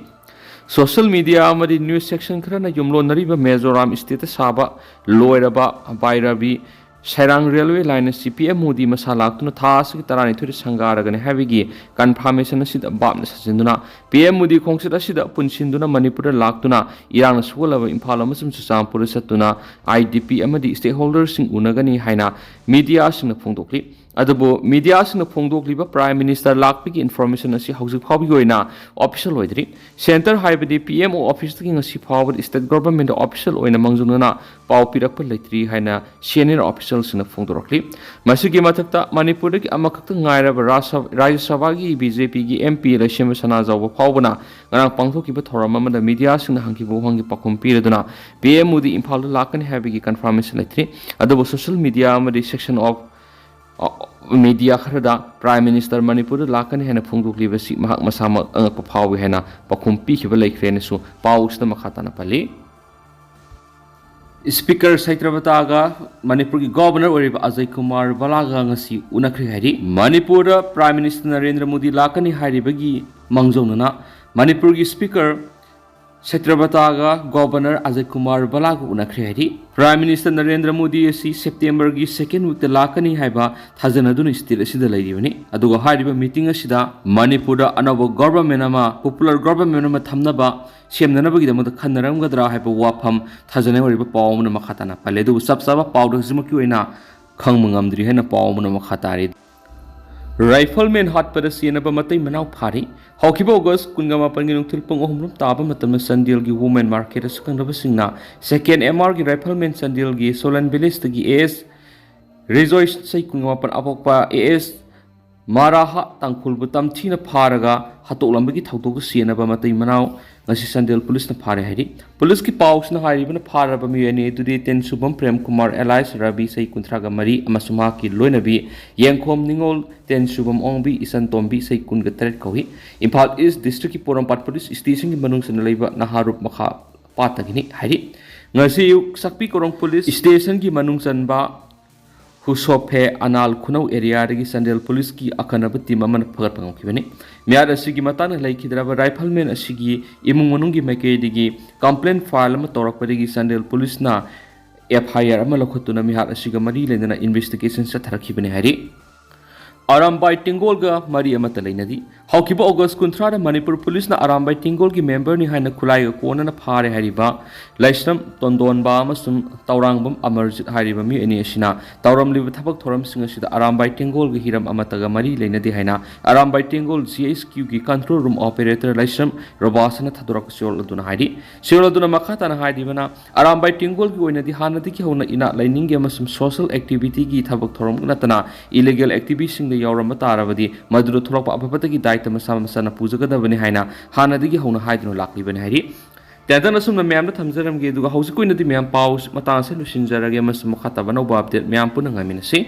Social media ꯑꯃꯗꯤ news section ꯈꯔꯅ ꯌꯨꯝꯂꯣꯟꯅꯔꯤꯕ ꯃꯤꯖꯣꯔꯥꯝ stateꯇ ꯁꯥꯕ ꯂꯣꯏꯔꯕ ꯕꯥꯏꯔꯕꯤ ꯁꯩꯔꯥꯡ ꯔꯦꯜꯋꯦ ꯂꯥꯏꯟ ꯑꯁꯤ ꯄꯤ ꯑꯦꯝ ꯃꯣꯗꯤ ꯃꯁꯥ ꯂꯥꯛꯇꯨꯅ ꯊꯥ ꯑꯁꯤꯒꯤ ꯇꯔꯥꯅꯤꯊꯣꯏꯗ ꯁꯪꯒꯥꯔꯒꯅꯤ ꯍꯥꯏꯕꯒꯤ ꯀꯟꯐꯥꯔꯃꯦꯁꯟ ꯑꯁꯤꯗ ꯚꯥꯞꯅ ꯁꯥꯖꯤꯟꯗꯨꯅ, ꯄꯤ ꯑꯦꯝ ꯃꯣꯗꯤ ꯈꯣꯡꯆꯠ ꯑꯁꯤꯗ ꯄꯨꯟꯁꯤꯟꯗꯨꯅ ꯃꯅꯤꯄꯨꯔꯗ ꯂꯥꯛꯇꯨꯅ ꯏꯔꯥꯡꯅ ꯁꯣꯛꯍꯜꯂꯕ ꯏꯝꯐꯥꯜ ꯑꯃꯁꯨꯡ ꯆꯨꯔꯆꯥꯟꯄꯨꯔꯗ ꯆꯠꯇꯨꯅ ꯑꯥꯏ ꯗꯤ ꯄꯤ ꯑꯃꯗꯤ ꯁ꯭ꯇꯦꯛꯍꯣꯜꯗꯔꯁꯤꯡ ꯎꯅꯒꯅꯤ ꯍꯥꯏꯅ ꯃꯤꯗꯤꯌꯥꯁꯤꯡꯅ ꯐꯣꯡꯗꯣꯛꯂꯤ꯫ ꯑꯗꯨꯕꯨ ꯃꯤꯗꯤꯌꯥꯁꯤꯡꯅ ꯐꯣꯡꯗꯣꯛꯂꯤꯕ ꯄ꯭ꯔꯥꯏꯝ ꯃꯤꯅꯤꯁꯇꯔ ꯂꯥꯛꯄꯒꯤ ꯏꯟꯐꯣꯔꯃꯦꯁꯟ ꯑꯁꯤ ꯍꯧꯖꯤꯛ ꯐꯥꯎꯕꯒꯤ ꯑꯣꯏꯅ ꯑꯣꯐꯤꯁꯤꯌꯦꯜ ꯑꯣꯏꯗ꯭ꯔꯤ꯫ ꯁꯦꯟꯇꯔ ꯍꯥꯏꯕꯗꯤ ꯄꯤ ꯑꯦꯝ ꯑꯣ ꯑꯣꯐꯤꯁꯇꯒꯤ ꯉꯁꯤ ꯐꯥꯎꯕꯗ ꯁ꯭ꯇꯦꯠ ꯒꯣꯚꯔꯟꯃꯦꯟꯠꯇ ꯑꯣꯐꯤꯁꯤꯌꯦꯜ ꯑꯣꯏꯅ ꯃꯥꯡꯖꯧꯅꯅ ꯄꯥꯎ ꯄꯤꯔꯛꯄ ꯂꯩꯇ꯭ꯔꯤ ꯍꯥꯏꯅ ꯁꯦꯅꯤꯌꯔ ꯑꯣꯐꯤꯁꯤꯌꯦꯜꯁꯤꯡꯅ ꯐꯣꯡꯗꯣꯔꯛꯂꯤ꯫ ꯃꯁꯤꯒꯤ ꯃꯊꯛꯇ ꯃꯅꯤꯄꯨꯔꯗꯒꯤ ꯑꯃꯈꯛꯇ ꯉꯥꯏꯔꯕ ꯔꯥꯖ꯭ꯌ ꯁꯚꯥ-, ꯔꯥꯖ꯭ꯌ ꯁꯚꯥꯒꯤ ꯕꯤ ꯖꯦ ꯄꯤꯒꯤ ꯑꯦꯝ ꯄꯤ ꯂꯩꯁꯦꯝꯕ ꯁꯅꯥꯖꯥꯎꯕ ꯐꯥꯎꯕꯅ ꯉꯔꯥꯡ ꯄꯥꯡꯊꯣꯛꯈꯤꯕ ꯊꯧꯔꯝ ꯑꯃꯗ ꯃꯤꯗꯤꯌꯥꯁꯤꯡꯅ ꯍꯪꯈꯤꯕ ꯋꯥꯍꯪꯒꯤ ꯄꯥꯎꯈꯨꯝ ꯄꯤꯔꯗꯨꯅ ꯄꯤ ꯑꯦꯝ ꯃꯣꯗꯤ ꯏꯝꯐꯥꯜꯗ ꯂꯥꯛꯀꯅꯤ ꯍꯥꯏꯕꯒꯤ ꯀꯟꯐꯥꯔꯃꯦꯁꯟ ꯂꯩꯇ꯭ꯔꯤ꯫ ꯑꯗꯨꯕꯨ ꯁꯣꯁꯤꯌꯦꯜ ꯃꯤꯗꯤꯌꯥ ꯑꯃꯗꯤ ꯁꯦꯛꯁꯟ ꯑꯣꯐ, ꯑ, ꯃꯤꯗꯤꯌꯥ ꯈꯔꯗ ꯄ꯭ꯔꯥꯏꯝ ꯃꯤꯅꯤꯁꯇꯔ ꯃꯅꯤꯄꯨꯔꯗ ꯂꯥꯛꯀꯅꯤ ꯍꯥꯏꯅ ꯐꯣꯡꯗꯣꯛꯂꯤꯕꯁꯤ ꯃꯍꯥꯛ ꯃꯁꯥꯃꯛ ꯑꯉꯛꯄ ꯐꯥꯎꯏ ꯍꯥꯏꯅ ꯄꯥꯎꯈꯨꯝ ꯄꯤꯈꯤꯕ ꯂꯩꯈ꯭ꯔꯦꯅꯁꯨ ꯄꯥꯎ ꯑꯁꯤꯗ ꯃꯈꯥ ꯇꯥꯅ ꯄꯜꯂꯤ꯫ ꯁ꯭ꯄꯤꯀꯔ ꯁꯩꯇ꯭ꯔꯕꯇꯥꯒ ꯃꯅꯤꯄꯨꯔꯒꯤ ꯒꯣꯚꯔꯅꯔ ꯑꯣꯏꯔꯤꯕ ꯑꯖꯌ ꯀꯨꯃꯥꯔ ꯕꯂꯥꯒ ꯉꯁꯤ ꯎꯅꯈ꯭ꯔꯦ ꯍꯥꯏꯔꯤ꯫ ꯃꯅꯤꯄꯨꯔꯗ ꯄ꯭ꯔꯥꯏꯝ ꯃꯤꯅꯤꯁꯇꯔ ꯅꯔꯦꯟꯗ꯭ꯔ ꯃꯣꯗꯤ ꯂꯥꯛꯀꯅꯤ ꯍꯥꯏꯔꯤꯕꯒꯤ ꯃꯥꯡꯖꯧꯅꯅ ꯃꯅꯤꯄꯨꯔꯒꯤ ꯁ꯭ꯄꯤꯀꯔ ꯁꯩꯇ꯭ꯔꯕꯇꯥꯒ ꯒꯣꯚꯔꯅꯔ ꯑꯖꯌ ꯀꯨꯃꯥꯔ ꯕꯂꯥꯒ ꯎꯅꯈ꯭ꯔꯦ ꯍꯥꯏꯔꯤ꯫ ꯄ꯭ꯔꯥꯏꯝ ꯃꯤꯅꯤꯁꯇꯔ ꯅꯔꯦꯟꯗ꯭ꯔ ꯃꯣꯗꯤ ꯑꯁꯤ ꯁꯦꯞꯇꯦꯝꯕꯔꯒꯤ ꯁꯦꯀꯦꯟ ꯋꯤꯛꯇ ꯂꯥꯛꯀꯅꯤ ꯍꯥꯏꯕ ꯊꯥꯖꯅꯗꯨꯅ ꯁ꯭ꯇꯦꯠ ꯑꯁꯤꯗ ꯂꯩꯔꯤꯕꯅꯤ꯫ ꯑꯗꯨꯒ ꯍꯥꯏꯔꯤꯕ ꯃꯤꯇꯤꯡ ꯑꯁꯤꯗ ꯃꯅꯤꯄꯨꯔꯗ ꯑꯅꯧꯕ ꯒꯣꯚꯔꯟꯃꯦꯟꯠ ꯑꯃ, ꯄꯣꯄꯨꯂꯔ ꯒꯣꯚꯔꯟꯃꯦꯟꯠ ꯑꯃ ꯊꯝꯅꯕ ꯁꯦꯝꯅꯅꯕꯒꯤꯗꯃꯛꯇ ꯈꯟꯅꯔꯝꯒꯗ꯭ꯔꯥ ꯍꯥꯏꯕ ꯋꯥꯐꯝ ꯊꯥꯖꯅꯤꯡꯉꯥꯏ ꯑꯣꯏꯔꯤꯕ ꯄꯥꯎ ꯑꯃꯅ ꯃꯈꯥ ꯇꯥꯅ ꯄꯜꯂꯦ꯫ ꯑꯗꯨꯕꯨ ꯆꯞ ꯆꯥꯕ ꯄꯥꯎꯗ ꯍꯧꯖꯤꯛꯃꯛꯀꯤ ꯑꯣꯏꯅ ꯈꯪꯕ ꯉꯝꯗ꯭ꯔꯤ ꯍꯥꯏꯅ ꯄꯥꯎ ꯑꯃꯅ ꯃꯈꯥ ꯇꯥꯔꯤ꯫ ꯔꯥꯏꯐꯜꯃꯦꯟ ꯍꯥꯠꯄꯗ ꯆꯦꯟꯅꯕ ꯃꯇꯩ ꯃꯅꯥꯎ ꯐꯥꯔꯤ꯫ ꯍꯧꯈꯤꯕ ꯑꯣꯒꯁ ꯀꯨꯟꯒ ꯃꯥꯄꯟꯒꯤ ꯅꯨꯡꯊꯤꯜ ꯄꯨꯡ ꯑꯍꯨꯝ ꯔꯣꯝ ꯇꯥꯕ ꯃꯇꯝꯗ ꯆꯥꯟꯗꯦꯜꯒꯤ ꯋꯨꯃꯦꯟ ꯃꯥꯔꯀꯦꯠꯇ ꯁꯛꯈꯪꯅꯕꯁꯤꯡꯅ ꯁꯦꯀꯦꯟ ꯑꯦꯝ ꯑꯥꯔꯒꯤ ꯔꯥꯏꯐꯜꯃꯦꯟ ꯆꯥꯟꯗꯦꯜꯒꯤ ꯁꯣꯂꯟ ꯚꯤꯂꯦꯖꯇꯒꯤ ꯑꯦ ꯑꯦꯁ ꯔꯤꯖꯣꯏꯁ ꯆꯍꯤ ꯀꯨꯟꯒ ꯃꯥꯄꯟ ꯑꯄꯣꯛꯄ ꯑꯦ ꯑꯦꯁ ꯃꯥꯔꯥꯍ ꯇꯥꯡꯈꯨꯜꯕꯨ ꯇꯝꯊꯤꯅ ꯐꯥꯔꯒ ꯍꯥꯠꯇꯣꯛꯂꯝꯕꯒꯤ ꯊꯧꯗꯣꯛꯇ ꯆꯦꯟꯅꯕ ꯃꯇꯩ ꯃꯅꯥꯎ ꯉꯁꯤ ꯆꯥꯟꯗꯦꯜ ꯄꯨꯂꯤꯁꯅ ꯐꯥꯔꯦ ꯍꯥꯏꯔꯤ꯫ ꯄꯨꯂꯤꯁꯀꯤ ꯄꯥꯎꯁꯤꯅ ꯍꯥꯏꯔꯤꯕꯅ ꯐꯥꯔꯕ ꯃꯤꯑꯣꯏ ꯑꯅꯤ ꯑꯗꯨꯗꯤ ꯇꯦꯟꯁꯨꯕꯝ ꯄ꯭ꯔꯦꯝ ꯀꯨꯃꯥꯔ ꯑꯦꯂꯥꯏꯁ ꯔꯕꯤ ꯆꯍꯤ ꯀꯨꯟꯊ꯭ꯔꯥꯒ ꯃꯔꯤ ꯑꯃꯁꯨꯡ ꯃꯍꯥꯛꯀꯤ ꯂꯣꯏꯅꯕꯤ ꯌꯦꯡꯈꯣꯝ ꯅꯤꯉꯣꯜ ꯇꯦꯟꯁꯨꯕꯝ ꯑꯣꯡꯕꯤ ꯏꯆꯟ ꯇꯣꯝꯕꯤ ꯆꯍꯤ ꯀꯨꯟꯒ ꯇꯔꯦꯠ ꯀꯧꯏ꯫ ꯏꯝꯐꯥꯜ ꯏꯁ ꯗꯤꯁꯇ꯭ꯔꯤꯛꯀꯤ ꯄꯣꯔꯣꯝꯄꯥꯠ ꯄꯨꯂꯤꯁ ꯁ꯭ꯇꯦꯁꯟꯒꯤ ꯃꯅꯨꯡ ꯆꯟꯅ ꯂꯩꯕ ꯅꯍꯥꯔꯨꯞ ꯃꯈꯥ ꯄꯥꯠꯇꯒꯤꯅꯤ ꯍꯥꯏꯔꯤ꯫ ꯉꯁꯤ ꯑꯌꯨꯛ ꯁꯛꯄꯤ ꯀꯣꯔꯣꯡ ꯄꯨꯂꯤꯁ ꯁ꯭ꯇꯦꯁꯟꯒꯤ ꯃꯅꯨꯡ ꯆꯟꯕ ꯍꯨꯁꯣꯐꯦ ꯑꯅꯥꯜ ꯈꯨꯅꯧ ꯑꯦꯔꯤꯌꯥꯗꯒꯤ ꯆꯥꯟꯗꯦꯜ ꯄꯨꯂꯤꯁꯀꯤ ꯑꯈꯟꯅꯕ ꯇꯤꯝ ꯑꯃꯅ ꯐꯒꯠꯄ ꯉꯝꯈꯤꯕꯅꯤ꯫ ꯃꯤꯍꯥꯠ ꯑꯁꯤꯒꯤ ꯃꯇꯥꯡꯗ ꯂꯩꯈꯤꯗ꯭ꯔꯕ ꯔꯥꯏꯐꯜꯃꯦꯟ ꯑꯁꯤꯒꯤ ꯏꯃꯨꯡ ꯃꯅꯨꯡꯒꯤ ꯃꯥꯏꯀꯩꯗꯒꯤ ꯀꯝꯄ꯭ꯂꯦꯟ ꯐꯥꯏꯜ ꯑꯃ ꯇꯧꯔꯛꯄꯗꯒꯤ ꯆꯥꯟꯗꯦꯜ ꯄꯨꯂꯤꯁꯅ ꯑꯦꯐ ꯑꯥꯏ ꯑꯥꯔ ꯑꯃ ꯂꯧꯈꯠꯇꯨꯅ ꯃꯤꯍꯥꯠ ꯑꯁꯤꯒ ꯃꯔꯤ ꯂꯩꯅꯅ ꯏꯟꯚꯦꯁꯇꯤꯒꯦꯁꯟ ꯆꯠꯊꯔꯛꯈꯤꯕꯅꯤ ꯍꯥꯏꯔꯤ꯫ ꯑꯔꯥꯝꯕꯥꯏ ꯇꯦꯡꯒꯣꯜꯒ ꯃꯔꯤ ꯑꯃꯠꯇ ꯂꯩꯅꯗꯦ꯫ ꯍꯧꯈꯤꯕ ꯑꯣꯒꯁ ꯀꯨꯟꯊ꯭ꯔꯥꯗ ꯃꯅꯤꯄꯨꯔ ꯄꯨꯂꯤꯁꯅ ꯑꯔꯥꯝꯕꯥꯏ ꯇꯦꯡꯒꯣꯜꯒꯤ ꯃꯦꯝꯕꯔꯅꯤ ꯍꯥꯏꯅ ꯈꯨꯠꯂꯥꯏꯒ ꯀꯣꯟꯅꯅ ꯐꯥꯔꯦ ꯍꯥꯏꯔꯤꯕ ꯂꯥꯏꯁ꯭ꯔꯝ ꯇꯣꯟꯗꯣꯟꯕ ꯑꯃꯁꯨꯡ ꯇꯧꯔꯥꯡꯕꯝ ꯑꯃꯔꯖꯤꯠ ꯍꯥꯏꯔꯤꯕ ꯃꯤꯑꯣꯏ ꯑꯅꯤ ꯑꯁꯤꯅ ꯇꯧꯔꯝꯂꯤꯕ ꯊꯕꯛ ꯊꯧꯔꯝꯁꯤꯡ ꯑꯁꯤꯗ ꯑꯔꯥꯝꯕꯥꯏ ꯇꯦꯡꯒꯣꯜꯒꯤ ꯍꯤꯔꯝ ꯑꯃꯠꯇꯒ ꯃꯔꯤ ꯂꯩꯅꯗꯦ ꯍꯥꯏꯅ ꯑꯔꯥꯝꯕꯥꯏ ꯇꯦꯡꯒꯣꯜ ꯖꯤ ꯑꯩꯆ ꯀ꯭ꯌꯨꯒꯤ ꯀꯟꯇ꯭ꯔꯣꯜ ꯔꯨꯝ ꯑꯣꯄꯔꯦꯇꯔ ꯂꯥꯏꯁ꯭ꯔꯝ ꯔꯣꯕꯥꯁꯅ ꯊꯥꯗꯣꯔꯛꯄ ꯆꯦꯔꯣꯜ ꯑꯗꯨꯅ ꯍꯥꯏꯔꯤ꯫ ꯆꯦꯔꯣꯜ ꯑꯗꯨꯅ ꯃꯈꯥ ꯇꯥꯅ ꯍꯥꯏꯔꯤꯕꯅ, ꯑꯔꯥꯝꯕꯥꯏ ꯇꯦꯡꯒꯣꯜꯒꯤ ꯑꯣꯏꯅꯗꯤ ꯍꯥꯟꯅꯗꯒꯤ ꯍꯧꯅ ꯏꯅꯥꯠ ꯂꯥꯏꯅꯤꯡꯒꯤ ꯑꯃꯁꯨꯡ ꯁꯣꯁꯤꯌꯦꯜ ꯑꯦꯛꯇꯤꯚꯤꯇꯤꯒꯤ ꯊꯕꯛ ꯊꯧꯔꯝ ꯅꯠꯇꯅ ꯏꯂꯤꯒꯦꯜ ꯑꯦꯛꯇꯤꯚꯤꯁꯤꯡꯗ ꯌꯥꯎꯔꯝꯕ ꯇꯥꯔꯕꯗꯤ ꯃꯗꯨꯗ ꯊꯣꯛꯂꯛꯄ ꯑꯐꯕꯇꯒꯤ ꯗꯥꯏꯇ ꯃꯁꯥ ꯃꯁꯥꯅ ꯄꯨꯖꯒꯗꯕꯅꯤ ꯍꯥꯏꯅ ꯍꯥꯟꯅꯗꯒꯤ ꯍꯧꯅ ꯍꯥꯏꯗꯨꯅ ꯂꯥꯛꯂꯤꯕꯅꯤ ꯍꯥꯏꯔꯤ꯫ ꯇꯦꯟꯇꯟ ꯑꯁꯨꯝꯅ ꯃꯌꯥꯝꯗ ꯊꯝꯖꯔꯝꯒꯦ, ꯑꯗꯨꯒ ꯍꯧꯖꯤꯛꯀꯤ ꯑꯣꯏꯅꯗꯤ ꯃꯌꯥꯝ ꯄꯥꯎ ꯃꯇꯥꯡ ꯑꯁꯤꯗ ꯂꯣꯏꯁꯤꯟꯖꯔꯒꯦ ꯑꯃꯁꯨꯡ ꯃꯈꯥ ꯇꯥꯕ ꯑꯅꯧꯕ ꯑꯞꯗꯦꯠ ꯃꯌꯥꯝ ꯄꯨꯟꯅ ꯉꯥꯏꯃꯤꯟꯅꯁꯤ꯫